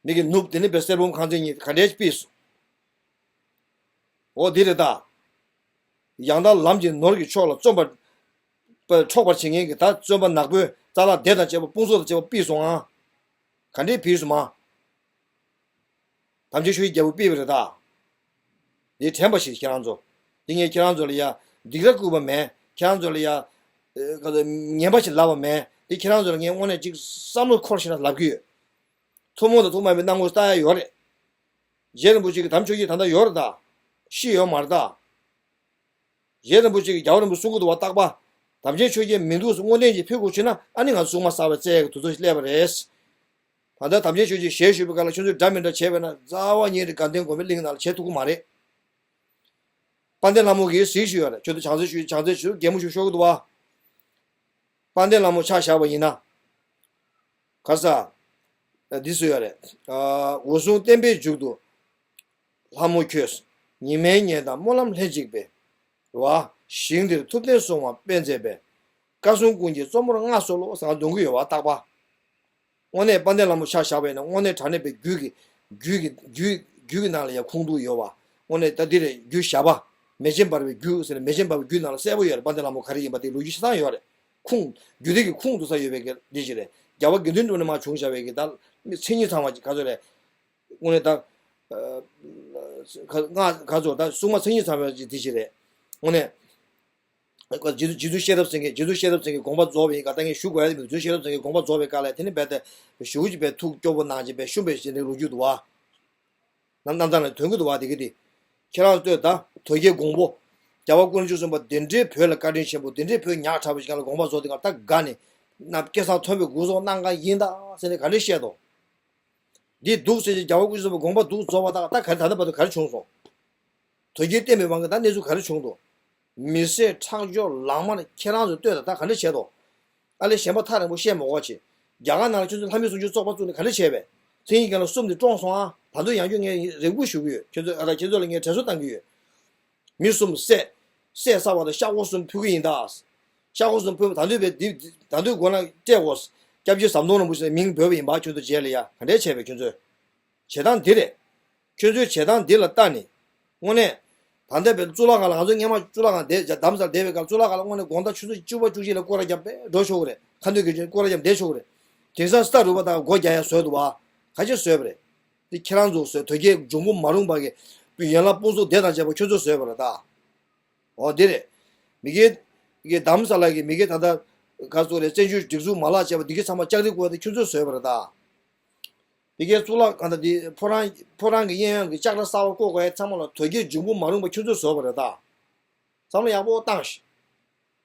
མི་གི་ནུབ་དེ་ནི་བའི་གསེར་བུམ་ཁང་ཚན་གཉིས་ག་འདྲས་ཕུད་སོང་། འོ་འདི་རེད་ད། ཡང་དག་ལམ་གྱི་ནོར་གྱི་མཆོག་ལ་བརྩོན་པ། པ་འཕྲོག་པར་བྱེད་མཁན་གྱི་ད་བརྩོན་པ་ནག་པོའི་རྩ་ལག་སྡེ་དང་བཅས་པ་དཔུང་ཚོགས་དང་བཅས་པ་ཕུད་སོང་ཨ། ག་འདྲས་ཕུད་སོང་མ། དམ་ཆོས་ཆོས་ཀྱི་རྒྱལ་པོ་ཕུད་པ་རེད་ད། འདི་དྲན་པ་ཞིག་ཁྱེད་རང་ཚོ། འདི་ངས་ཁྱེད་རང་ཚོ་ལ་ཡ། སྡིགས་ར་བསྐུལ་བ་མེད། ཁྱེད་རང་ཚོ་ལ་ཡ། ཨ། ག་ཚོད་ངན་པ་ཞིག་ལབ་པ་མེད། འདི་ཁྱེད་རང་ཚོ་ལ་ངས་དངོས་གནས་ཅིག་བསམ་བློ་འཁོར་ཞིག་ན་ལབ་ཀྱི་ཡོད། ཐུན་མོང་དང་ཐུན་མ་མེད་པའི་སྣང་ངོ་ལྟ་ཡ་ཡོད་རེད། རྗེ་རིན་པོ་ཆེ་གི་དམ་ཆོས་ཀྱི་ད་ལྟ་ཡོད་རེད་ད། ཤི་ཡོད་མ་རེད་ད། རྗེ་རིན་པོ་ཆེ་གི་རྒྱལ་བ་རིན་པོ་གསུང་གི་འདུག་བ་རྟག་པ། དམ་ཅན་ཆོས་ཀྱི་མི་འདུག་ཟེར་དངོས་བསྟན་གྱི་ཕུལ་དགོས་བྱུང་ན་ཨ་ནི་ང་ཚོ་སྲུང་མ་གསར་པའི་རྩལ་གྱི་དུས་ཚོད་སླེབས་པ་རེད། ད་ལྟ་དམ་ཅན་ཆོས་ཀྱི་ཞལ་བཞུགས་པའི་སྐབས་ལ་ཁྱོད་ཚོས་འདྲ་མི་འདྲ་བྱས་པས་ན་རྩ་བ་ཉིད་ནས་དགའ་ལྡན་དགོན་པའི་གླིང་ནང་ལ་བྱེད་ཐུབ་ཀྱི་མ་རེད། དཔལ་ལྡན་ལྷ་མོ་གིས་གཟིགས་ཞུས་ཡོད་རེད། ཁྱོད་ཚོ་བྱང་རྩེ་ཞུས་བྱང་རྩེ་ཞུས་གད་མོ་ཞུ་ཤོར་གི་འདུག་བ། དཔལ་ལྡན་ལྷ་མོ་ཕྱག་བཞག་པ་ཡིན་ན། ག་ས། འདི་སུ་ཡོད་རེད། ཨ། འོད་སྲུང་བསྟན་པའི་མཇུག་ཏུ། ལྷ་མོ་ཁྱོད། ཉི་མའི་ཉལ་དང་སྨོན་ལམ་ལྷན་ཅིག་པའི། རེད་བ། ཞིང་འདིར་ཐུབ་བསྟན་སྲུང་བ་དཔལ་མཛད་པའི། བཀའ་སྲུང་ཀུན་གྱི་གཙོ་མོར་མངའ་གསོལ་ལོ་ཟེར་ང་འདོན་གྱི་ཡོད་བ་རྟག་པ། དངོས་གནས་དཔལ་ལྡན་ལྷ་མོ་ཕྱག་བཞག་པ་ཡིན་ན་དངོས་གནས་དྲང་གནས་པའི་རྒྱུད་ཀྱི། རྒྱུད་ཀྱི་རྒྱུད་རྒྱུད་ཀྱི་ནང་ལ་ཡང་ཁུངས་གཏུགས་ཡོད་བ། དངོས་གནས་ད་འདི་རེད་རྒྱུད་ཞབས་པ། མེ་ཆེན་འབར་བའི་རྒྱུད་ཟེར་ནས་མེ་ཆེན་འབར་བའི་རྒྱུད་ནང་ལ་གསལ་པོ་ཡོད་རེད། དཔལ་ལྡན་ལྷ་མོ་ག་རེ་ཡིན་པ་དེ་ལོ་རྒྱུས་ཆ་ཚང་ཡོད་རེད། ཁུངས་རྒྱུད་སྡེ་གི་ཁུངས་གཏུགས་ས་ཡོད་པའི་གི་འདི་ཞིག་རེད། རྒྱལ་བ་དགེ་འདུན་གྲུབ་ནས་མར་བྱུང་བཞག་པའི་གི་ད་མི་མཚན་ཉིད་ཚང་བ་ག་ཚོད་རེད། དངོས་གནས་ད། ཨ། ག་ང་ག་ཚོད་ད་སྲུང་མ་མཚན་ཉིད་ཚང་བ་འདི་ཞིག་རེད། དངོས་གནས། རྗེ་བཙུན་རྗེ་བཙུན་ཤེས་རབ་སེང་གེ་རྗེ་བཙུན་ཤེས་རབ་སེང་གེ་དགོངས་པ་རྫོགས་པ་ཡིན་ག་ད་ངས་ཞུ་དགོས་ཡ་མི་འདུག་རྗེ་བཙུན་ཤེས་རབ་སེང་གེ་དགོངས་པ་རྫོགས་པའི་སྐབས་ལ་དེ་ནི་རྦད་དེ་ཞེ་པོ་ཅིག་རྦད་ཐུགས་སྐྱོ་པོ་གནང་བྱས་རྦད་བཤུམས་པའི་ཞེས་ནས་ལོ་རྒྱུས་འདུག་བ། རྣམ་རྣམ་ཐར་ལ་ཐོན་གྱི་འདུག་བ་དེ་གི་དེ། ཁྱེད་རང་ལྟོས་ད་དོལ་རྒྱལ་མགོན་པོ། རྒྱལ་བ་སྐུ་ཕྲེང་བཅུ་གསུམ་པ་དེ་འདྲའི་བོད་ལ་བཀའ་དྲིན་ཆེན་པོ་དེ་འདྲའི་བོད་ཉག་ཕྲ་བོ་ཞིག་ལ་དགོངས་པ་རྫོགས་དེ་ག་ད་དགའ་ནས། ན་སྐལ་བཟང་མཐོན་པོའི་སྒོ་ཟོག་གནང་ག་ཡིན་ད་ཟེར་ནས་ག་འདྲས་བཤད་དོ། འདི་འདུག་ཟེར་གྱི་རྒྱལ་བ་སྐུ་ཕྲེང་བཅུ་གསུམ་པ་དགོངས་པ་འདུག་རྫོགས་པ་ད་ད་ག་རེ་ད་ལྟ་བར་དུ་ག་རེ་བྱུང་སོང་། དོལ་རྒྱལ་བསྟན་པའི་དབང་གིས་ད་གནས་ཚུལ་ག་རེ་བྱུང་འདུག་མི་བསད་ཁྲག་སྦྱོར་ལག་དམར་ཁྱེད་རང་ཚོས་ལྟོས་དང་ད་ག་འདྲ་བྱས་འདུག་ཨ་ལས་གཞན་པ་ཐག་རིང་པོ་བཤད་མ་དགོས་ཆེ། རྒྱ་གར་ནང་ལ་ཁྱོད་ཚོས་ལྷ་མི་གསུང་ཆོས་བཙོག་པ་བཙུགས་ནས་ག་འདྲ་བྱས་པས། མཚན་ཉིད་ཀྱང་ལ་གསུམ་དེ་བཀྲོངས་སོང་ཨ། ད་དུང་ཡང་བསྐྱར་ངས་རེ་སྐུལ་ཞུ་གི་ཡོད། ཁྱོད་ཚོ་ཨ་ད་ཁྱེད་ཚོ་ལ་ངས་དྲན་གསོ་བཏང་གི་ཡོད། མི་གསུམ་བསད། བསད་ཚར་བ་དང་ཤ་ཁོག་གསུམ་ཕུལ་གི་ཡིན་ད། ཤ་ཁོག་གསུམ་ཕུལ་བ་ད་དུང་བས་འདི་ད་དུང་སྒོ་ན་སྤྲད་དགོས། སྐྱབས་རྗེ་ཟམ་གདོང་རིན་པོ་ཆེ་ནས་མིང་འབོད་པ་ཡིན་པ་ཁྱོད་ཚོ་རྗེས་ལ་ཡ་ག་འདྲས་བྱས་པས་ཁྱོད་ཚོས། བྱེད་སྟངས་འདི་རེད། ཁྱོད་ཚོའི་བྱེད་སྟངས་འདི་ལ་ལྟ་ནས། དངོས་གནས། ད་ལྟ་བས་གཙུག་ལག་ཁང་ལ་ང་ཚོ་སྔན་མ་གཙུག་ལག་ཁང་བསྡད་རྡ་རམ་ས་ལ་བསྡད་པའི་སྐབས་གཙུག་ལག་ཁང་ལ་དངོས་གནས་དགོང་དག་ཆུ་ཚོད་བཅུ་པ་བཅུ་གཅིག་ལ་སྐོར་ར་བརྒྱབ་པས་འགྲོ་ཆོག་གི་རེད། ཁ་འདོན་གྱི་ཆོས་སྐོར་ར་བརྒྱབ་བསྡད་ཆོག་གི་རེད། དེང་སང་སི་ཏཱ་རུ་པ་དང་སྒོ་རྒྱག་ཡ་བཟོས་འདུག་བ། ག་ཅི་བཟོས་པ་རེད། འདི་ཁྱེད་རང་ཚོ་བཟོས་དོལ་རྒྱལ་འབྱུང་པོ་མ་རུངས་པ་གི་ཡན་ལག་དཔུང་ཚོགས་སྡེ་དང་བཅས་པ་ཁྱོད་ཚོ་བཟོས་པ་རེད་ད། འོ་འདི་རེད། མི་སྒེར། མི་སྒེར་རྡ་རམ་ས་ལ་གི་མི་སྒེར་ད་ལྟ། ག་ཚོད་རེད་བཙན་བྱོལ་སྒྲིག་འཛུགས་མ་ལག་བཅས་པ་འདི་གའི་ཚང་མ་ལྕགས་རི་བསྐོར་ཏེ་ཁྱོད་ཚོས་བཟོས་པ་རེད་ད། དེ་གའི་གཙུག་ལག་ཁང་དང་དེ་ཕོ་བྲང་ཕོ་བྲང་གི་གཡས་གཡོན་གྱི་ལྕགས་ར་གསར་པ་བརྐོ་དགོས་ཡ་ཚང་མ་ལ་དོལ་རྒྱལ་འབྱུང་པོ་མ་རུངས་པ་ཁྱོད་ཚོས་བཟོས་པ་རེད་ད། བསམ་བློ་ཡག་པོ་བཏང་ཞིག་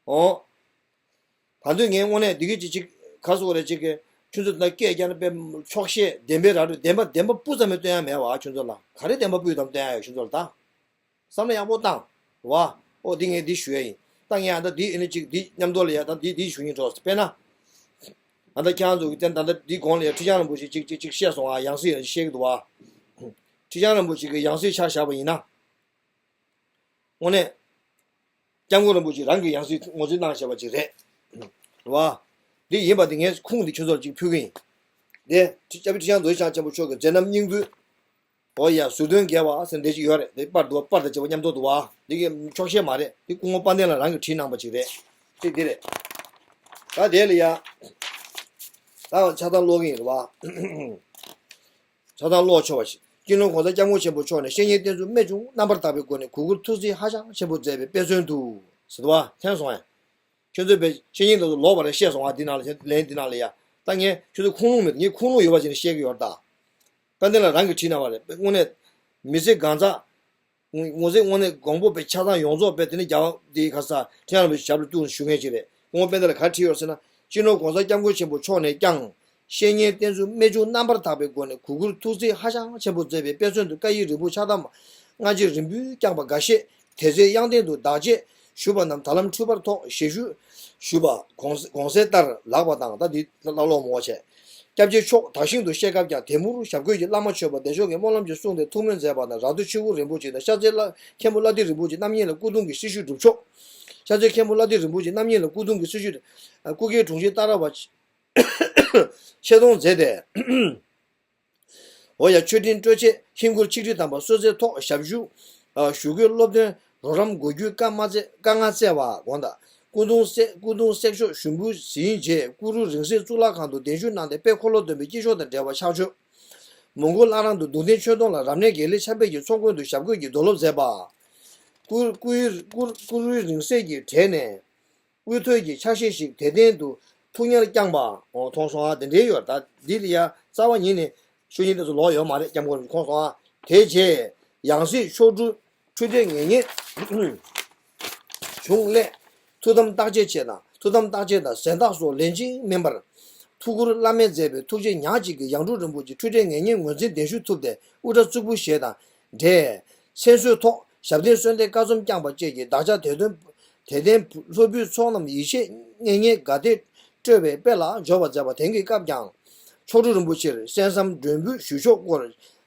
འོ། ད་དུང་ངས་དངོས་གནས་འདི་གའི་ཅིག་ཅིག་ག་སོགས་རེད་ཅིག་གི་ཁྱོད་ཚོ་ད་སྐད་རྒྱག་ན་དཔེ་ཆོག་ཤེས་བདེན་པའི་ར་སྤྲོད་བདེན་པ་བདེན་པ་སྤུ་ཙམ་མེད་སྟོན་ཡ་མེད་བ་ཁྱོད་ཚོ་ལ་ག་རེ་བདེན་པ་སྤུ་ཙམ་སྟོན་ཡ་ཡོད་ཁྱོད་ཚོ་ལ་ད། བསམ་བློ་ཡག་པོ་བཏང་། རེད་བ། ཨོ་འདི་ངས་འདི་ཞུ་ཡ་ཡིན། ད་ངས་ཨ་ད་འདི་ཨེ་ནི་ཅིག་འདི་མཉམ་དུ་ལ་ཡ་ད་འདི་འདི་ཞུ་སྙིང་བྲོ། དཔེར་ན། ཨ་ད་ཁྱེད་རང་ཚོ་གི་བསྟན་ད་ད་འདི་གོང་ལ་ཡ་ཁྲི་བྱང་རིན་པོ་ཆེ་ཅིག་ཅིག་ཅིག་བཤད་སོང་ཨ། ཡང་སྲིད་ཡང་བཤད་གི་འདུག་བ། ཁྲི་བྱང་རིན་པོ་ཆེ་གི་ཡང་སྲིད་ཆ་བཞག་པ་ཡིན་ན། དངོས་གནས། སྐྱབས་མགོན་རིན་པོ་ཆེ་རང་གི་ཡང་སྲིད་ངོས་འཛིན་གནང་བཞག་པ་ཅིག་རེད། རེད་བ། འདི་ཡིན་པ་འདི་ངས་ཁུངས་འདི་ཁྱོད་ཚོར་ཅིག་ཕུལ་གི་ཡིན། དེ་ཁྲི་སྐྱབས་ཁྲི་བྱང་རྡོ་རྗེ་འཆང་ཆེན་པོ་མཆོག་གི་མཛད་རྣམ་སྙིང་བསྡུས། འོ་ཡ་ཟུར་འདོན་རྒྱལ་བ་ཟེར་འདི་ཅིག་ཡོད་རེད། འདི་པར་འདུག་པར་དང་བཅས་པ་མཉམ་དུ་འདུག་བ། འདི་གི་འཁྱོག་བཤད་མ་རེད། འདི་སྐུ་ངོ་དཔལ་ལྡན་ལགས་རང་གིས་བྲིས་གནང་པ་ཅིག་རེད། ཚིག་འདི་རེད། ད་དེ་ལ་ཡ། ད་ཆ་ཚང་ཀློག་གི་ཡིན་རེད་བ། ཆ་ཚང་ཀློག་ཆོག་པ་ཞིག་སྤྱི་ནོར་གོང་ས་སྐྱབས་མགོན་ཆེན་པོ་མཆོག་ནས་བཤེས་གཉེན་བསྟེན་ཚུལ་རྨད་བྱུང་རྣམ་པར་དག་པའི་སྒོ་ནས་གུས་བཀུར་ཐུགས་བརྩེ་ཧ་ཅང་ཆེན་པོ་མཛད་པའི་དཔེ་མཚོན་དུ། ཟེར་བ་ཐོན་སོང་ཨ། ཁྱོད་ཚོས་བཤེས་གཉེན་དེ་ཚོ་ལོག་པ་རེད་བཤད་སོང་ཨ། འདི་ནང་ལ་ལན་འདི་ནང་ལ་ཡ། ད་ངས་ཁྱོད་ཚོ་ཁུངས་ལུང་མེད། ངས་ཁུངས་ལུང་ཡོད་པ་ཅིག་ནས་བཤད་ཀྱི་ཡོད་རེད་ད། དཔལ་ལྡན་ལགས་རང་གིས་བྲིས་གནང་བ་རེད། དངོས་གནས་མི་ཚེ་གང་ཚ། ངོ་ཚ་དངོས་གནས་དགོངས་པ་དཔེ་ཆ་ཚང་ཡོངས་རྫོགས་དཔེ་དེ་ནས་རྒྱ་འདི་ག་ས་ཁྲི་ཡང་རིན་པོ་ཆེ་ཞབས་ལ་གཏུགས་ནས་ཞུ་མཁན་ཅིག་རེད། སྐུ་ངོ་དཔལ་ལྡན་ལགས་ག་རེ་བྲིས་ཡོད་ཟེར་ན། སྤྱི་ནོར་གོང་ས་སྐྱབས་མགོན་ཆེན་པོ་མཆོག་ནས་ཀྱང་། བཤེས་གཉེན་བསྟེན་ཚུལ་རྨད་བྱུང་རྣམ་པར་དག་པའི་སྒོ་ནས་གུས་བཀུར་ཐུགས་བརྩེ་ཧ་ཅང་ཆེན་པོ་མཛད་པའི་དཔེ་མཚོན་དུ་བཀའ་ཡི་རིལ་བུ་ཕྱག་དམ་སྔ་རྗེས་རིང་པོས་བསྐྱངས་པ་འགའ་ཤས་དེ་ཚེ་དབྱངས་ལྡན་དུ་བདག་བསྐྱེད་ཞུས་པ་རྣམས་ད་ལམ་འཁྲུལ་པར་ཐོགས་ཞེས་ཞུ། ཞུས་པ་གོང་གོང་གསལ་ལྟར་ལགས་པ་དང་། ད་འདི་བླ་ཀློག་མོ་བ་བྱས། སྐྱབས་རྗེ་མཆོག་དག་ཞིང་དུ་གཤེགས་སྐབས་ཀྱང་དེ་མུར་ཞབས་བཀོད་ཀྱིས་བླ་མ་མཆོད་པ་བདེ་མཆོག་གི་སྨོན་ལམ་གྱི་གསུང་དེ་ཐུགས་སྨོན་མཛད་པ་དང་། ར་སྟོད་ཆོས་སྐུ་རིན་པོ་ཆེ་དང་ཤར་རྩེ་བླ་མཁན་པོ་བླ་བདེ་རིན་པོ་ཆེ་རྣམ་གཉིས་ལ་སྐུ་གདུང་གི་སྲི་ཞུ་སྒྲུབ་ཆོག་ཤར་རྩེ་མཁན་པོ་བླ་བདེ་རིན་པོ་ཆེ་རྣམ་གཉིས་ལ་སྐུ་གདུང་གི་སྲི་ཞུ། སྐུ་སྒེར་དྲུང་ཆེ་ཏཱ་ར་བ་ཆེ་མཐོང་མཛད་དེ། འོ་ཡ། མཆོད་སྤྲིན་སྤྲོ་ཆས་ཧིན་སྒོར་ཆིག་ཁྲི་ཐམ་པ་གསོལ་ཚད་ཐོག་ཞབས་ཞུ་ཞུ་སྒོའི་སློབ་སྟོན་རོགས་རམ་དགོས་རྒྱུའི་བཀའ་མ་བསྩལ་བཀའ་མངགས་བསྩལ་བ་དགོངས་དག་སྐུ་གདུང་གསེག་སྐུ་གདུང་གསེག་ཤོག་ཞུ་འབུལ་ཟིན་རྗེས་ཀུ་རུ་རིང་བསྲེལ་གཙུག་ལག་ཁང་དུ་གདན་ཞུ་གནང་སྟེ་དཔལ་འཁོར་ལོ་སྡོམ་པའི་དཀྱིལ་ཤོག་དང་འབྲེལ་བ་ཕྱག་མཆོད། མོན་གྷོ་བླ་བྲང་དུ་གདུང་རྟེན་ཆོས་སྡོང་ལ་རབ་གནས་དགེ་ལེགས་འཆར་སྤེལ་གྱི་ཚོགས་མགོན་དུ་ཞབས་བཀོད་ཀྱིས་རྡོར་སློབ་མཛད་པ། ཀུ་ཀུ་ཀུ་ཀུ་རུ་རིང་བསྲེལ་གྱི་གྲས་ནས། དབུ་ཐོད་ཀྱི་ཕྱག་བཞེས་ཤིག་དད་རྟེན་དུ་ཐུགས་གཉེར་བསྐྱངས་པ། འོ་མཐོང་སོང་ཨ། དེ་འདྲའི་ཡོད་ད། འདི་ལ་ཡ་རྩ་བ་ཉིད་ནས་ཤོ་ཉིན་དེ་ཚོ་ལོག་ཡོད་མ་རེད། སྐྱབས་མགོན་རིན་པོ་ཆེ་མཐོང་སོང་ཨ། དེ་རྗེས་ཡང་སྲིད་མཆོག་སྤྲུལ་འཕྲུལ་སྡེ་ངེས་རྙེད་བྱུང་སླད། ཐུགས་དམ་བརྟག་དཔྱད་ཆེད་དང་ཐུགས་དམ་བརྟག་དཔྱད་དང་གཟེངས་རྟགས་སོགས་ལན་གཅིག་མིན་པར། ཐུགས་ཁུར་བླ་མེད་མཛད་པའི་ཐུགས་རྗེ་ཉག་གཅིག་གིས་ཡང་སྤྲུལ་རིན་པོ་ཆེ་འཕྲུལ་སྡེ་ངེས་རྙེད་ངོས་འཛིན་གདན་ཞུ་ཐུབ་སྟེ་དབུ་སྐྲ་གཙུག་ཕུད་བཞེས་དང་འབྲེལ། མཚན་གསོལ་ཐོག་ཞབས་བརྟན་གསོལ་འདེབས་བཀའ་ཚོམས་བསྐྱངས་པ་བཅས་ཀྱི་བདག་ཅག་དད་འདུན་དད་ལྡན་ལྷོ་བོད་ཚོགས་རྣམས་ཡིད་ཆེས་མཉེས་ཉེས་དགའ་དད་སྤྲོ་བའི་དཔལ་ལ་འབྱོར་བར་མཛད་པ་དེང་གི་སྐབས་ཀྱང་། མཆོག་སྤྲུལ་རིན་པོ་ཆེར་གསན་བསམ་མགྲོན་འབོད་ཞུ་ཕྱོགས་སྐོར་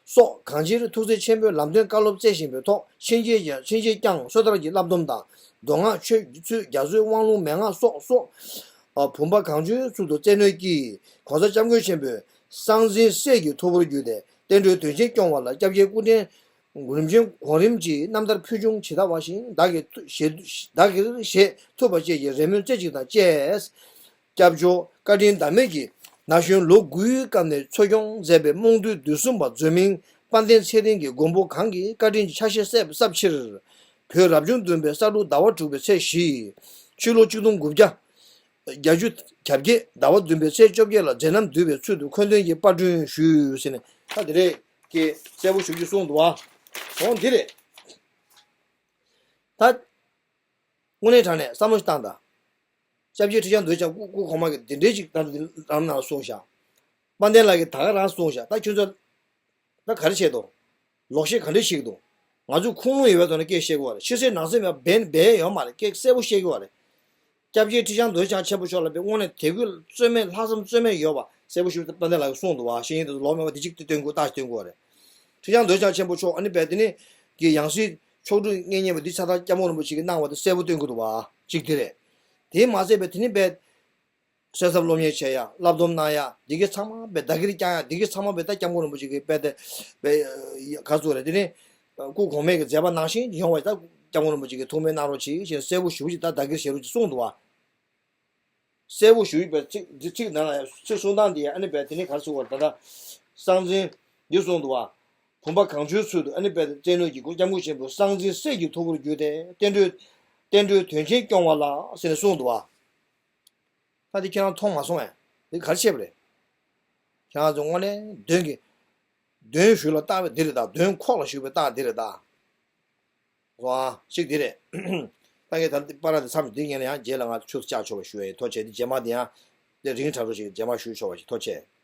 སོགས་གང་ཅིར་ཐུགས་བརྩེ་ཆེན་པོས་ལམ་སྟོན་བཀའ་སློབ་སྩལ་བཞིན་པའི་ཐོག་ཕྱིན་ཆད་ཀྱང་ཕྱིན་ཆད་ཀྱང་སོ་ཐར་གྱི་བསླབ་སྡོམ་དང་མདོ་སྔགས་ཆོས་ཚུལ་རྒྱ་མཚོའི་དབང་ལུང་མན་ངག་སོགས་སོགས། བུམ་པ་གང་བྱོའི་ཚུལ་དུ་བཙན་གནོན་གྱིས་གོང་ས་སྐྱབས་མགོན་ཆེན་པོའི་གསང་འཛིན་སྲས་ཀྱི་ཐུ་བོར་གྱུར་ཏེ་བསྟན་འགྲོའི་དོན་ཆེན་སྐྱོང་བ་ལ་སྐྱབས་རྗེ་སྐུ་ཕྲེང་རིམ་བྱོན་གོང་རིམ་གྱི་རྣམ་ཐར་ཕུལ་བྱུང་ཇི་ལྟ་བ་བཞིན་བདག་གིར་བཞེས་བདག་གིར་བཞེས་ཐུབ་པ་བཅས་ཀྱི་རེ་སྨོན་རྩེ་གཅིག་དང་བཅས། སྐྱབས་འཇུག་བཀའ་དྲིན་ཟླ་མེད་ཀྱིས་ན་གཞོན་ལོ་དགུའི་སྐབས་ནས་འཚོ་སྐྱོང་མཛད་པའི་རྨོངས་དུས་དུས་གསུམ་པ་མཛོད་མིང་དཔལ་ལྡན་ཚེ་རིང་གི་མགོན་པོ་གང་གི་བཀའ་དྲིན་གྱི་ཆ་ཤས་གསལ་གསལ་ཕྱིར། བོད་རབ་བྱུང་བདུན་པའི་ས་དྲུག་ཟླ་བ་དྲུག་པའི་ཚེས་བཞི། ཕྱི་ལོ་ཆིག་སྟོང་དགུ་བརྒྱ་བརྒྱད་ཅུ་གྱ་བརྒྱད་ཟླ་བ་བདུན་པའི་ཚེས་བཅོ་བརྒྱད་ལ་མཛད་རྣམ་བསྡུས་པའི་ཚུལ་དུ་འཁོན་སྟོན་གྱི་དཔར་སྐྲུན་ཞུས་ཟེར་ནས་ད་དེ་རེད་ཀྱི་གསལ་པོ་ཞུ་རྒྱུ་གསུངས་འདུག་བ། འོང་འདི་རེད། ད། དངོས་གནས་དྲང་གནས་བསམ་བློ་ཞིག་བཏང་དང་། སྐྱབས་རྗེ་ཁྲི་བྱང་རྡོ་རྗེ་འཆང་སྐུ་སྐུ་གོང་མ་གིས་འདི་འདྲའི་ཅིག་ད་འདི་རང་ནང་གསུངས་ཤག་དཔལ་ལྡན་ལགས་ཀྱིས་ད་ག་རང་གསུངས་ཤག་ད་ཁྱོད་ཚོ་ད་ག་རེ་བྱེད་དོ། ལོག་བཤད་ག་འདྲ་བྱེད་ཀྱི་འདུག་ང་ཚོས་ཁུངས་ལུང་ཡོད་པའི་ཐོག་ནས་སྐད་བཤད་དགོས་པ་རེད། ཕྱི་གསལ་ནང་གསལ་མེད་པ་འབད་འབད་ཡོད་མ་རེད། སྐད་གསལ་པོ་བཤད་དགོས་པ་རེད། སྐྱབས་རྗེ་ཁྲི་བྱང་རྡོ་རྗེ་འཆང་ཆེན་པོ་མཆོག་ལ་དཔེ་དངོས་གནས་དད་གུས་རྩོད་མེད་ལྷག་བསམ་རྩོད་མེད་ཡོད་པ་གསལ་པོ་ཞུ། དཔལ་ལྡན་ལགས་ཀྱིས་གསུངས་འདུག་བ། བཤེས་གཉེན་དེ་ཚོ་ལོག་མེད་པ་དེ་གཅིག་དེ་སྟོན་དགོས། རྟགས་ཤིག་སྟོན་དགོས་པ་རེད། ཁྲི་བྱང་རྡོ་རྗེ་འཆང་ཆེན་པོ་མཆོག་ཨ་ནི་དཔེ་དེ་ནི་གི་ཡང་སྲིད་མཆོག་སྤྲུལ་རྙེད་རྙེད་པ་འདི་ཆ་ཚང་སྐྱབས་མགོན་རིན་པོ་ཆེ་གིས་གནང་བ་དེ་གསལ་པོ་སྟོན་གྱི་འདུག་བ། གཅིག་དེ་རེད། དེ་མ་ཟད་པའི་དེ་ནི་དཔེ་གསོལ་ཚབ་སློབ་གཉེར་བྱེད་ཡ་བསླབ་སྡོམ་གནང་ཡ་འདི་གའི་ཚང་མ་དཔེ་བདག་གིར་བསྐྱང་ཡ་འདི་གའི་ཚང་མ་དཔེ་ད་སྐྱབས་མགོན་རིན་པོ་ཆེ་གིས་དཔེ་དེ་དཔེ་ག་ཚོད་རེད། དེ་ནི་སྐུ་གོང་མའི་གི་མཛད་པ་ནང་བཞིན་ཡོང་བ་ད་སྐྱབས་མགོན་རིན་པོ་ཆེ་གིས་ཐུགས་སྨོན་གནང་རོགས་གྱིས་ཞེས་གསལ་པོ་ཞུ་ཅིག་ད་བདག་གིར་བཞེས་རོགས་གྱིས་གསུངས་འདུག་བ། གསལ་པོ་ཞུ་ཡིག་པའི་ཚིག་འདི་ཚིག་ནང་ལ་ཚིག་གསུང་སྟངས་འདི་ཨ་ནི་པའི་དེ་ནི་ག་རེ་ཟེར་བ་ད་ལྟ་གསང་འཛིན་འདི་གསུངས་འདུག་བ། བུམ་པ་གང་བྱོའི་ཚུལ་དུ་ཨ་ནི་པའི་བཙན་གནོན་གྱི་སྐུ་སྐྱབས་མགོན་ཆེན་པོའི་གསང་འཛིན་སྲས་ཀྱི་ཐུ་བོར་གྱུར་ཏེ་བསྟན་འགྲོའི་བསྟན་འགྲོའི་དོན་ཆེན་སྐྱོང་བ་ལ་ཟེར་ནས་གསུངས་འདུག་བ། ད་འདི་ཁྱེད་རང་མཐོང་མ་སོང་ངས། འདི་ག་རེ་བཤད་པ་རེད། ཁྱེད་རང་ཚོ་དངོས་གནས་གདོན་གྱི་གདོན་ཞུགས་ལ་བཏགས་པ་འདི་རེད་ད། གདོན་ཁོག་ལ་ཞུགས་པའི་རྟགས་འདི་རེད་ད། ཨོ་ཨ་ཞིག་འདི་རེད། ད་ངས་ད་པར་འདི་མཚམས་འདི་ངས་ཡང་རྗེས་ལ་ང་ཚོ་ཆུ་བཅག་ཆོག་པ་ཞུ་ཡ་ཡིན། ཐུགས་རྗེ་ཆེ། འདི་རྗེས་མ་འདི་ཡང་འདི་རིང་དྲག་པོ་ཞིག་རྗེས་མ་ཞུ་ཆོག་པ་ཞིག་ཐུགས་རྗེ་ཆེ།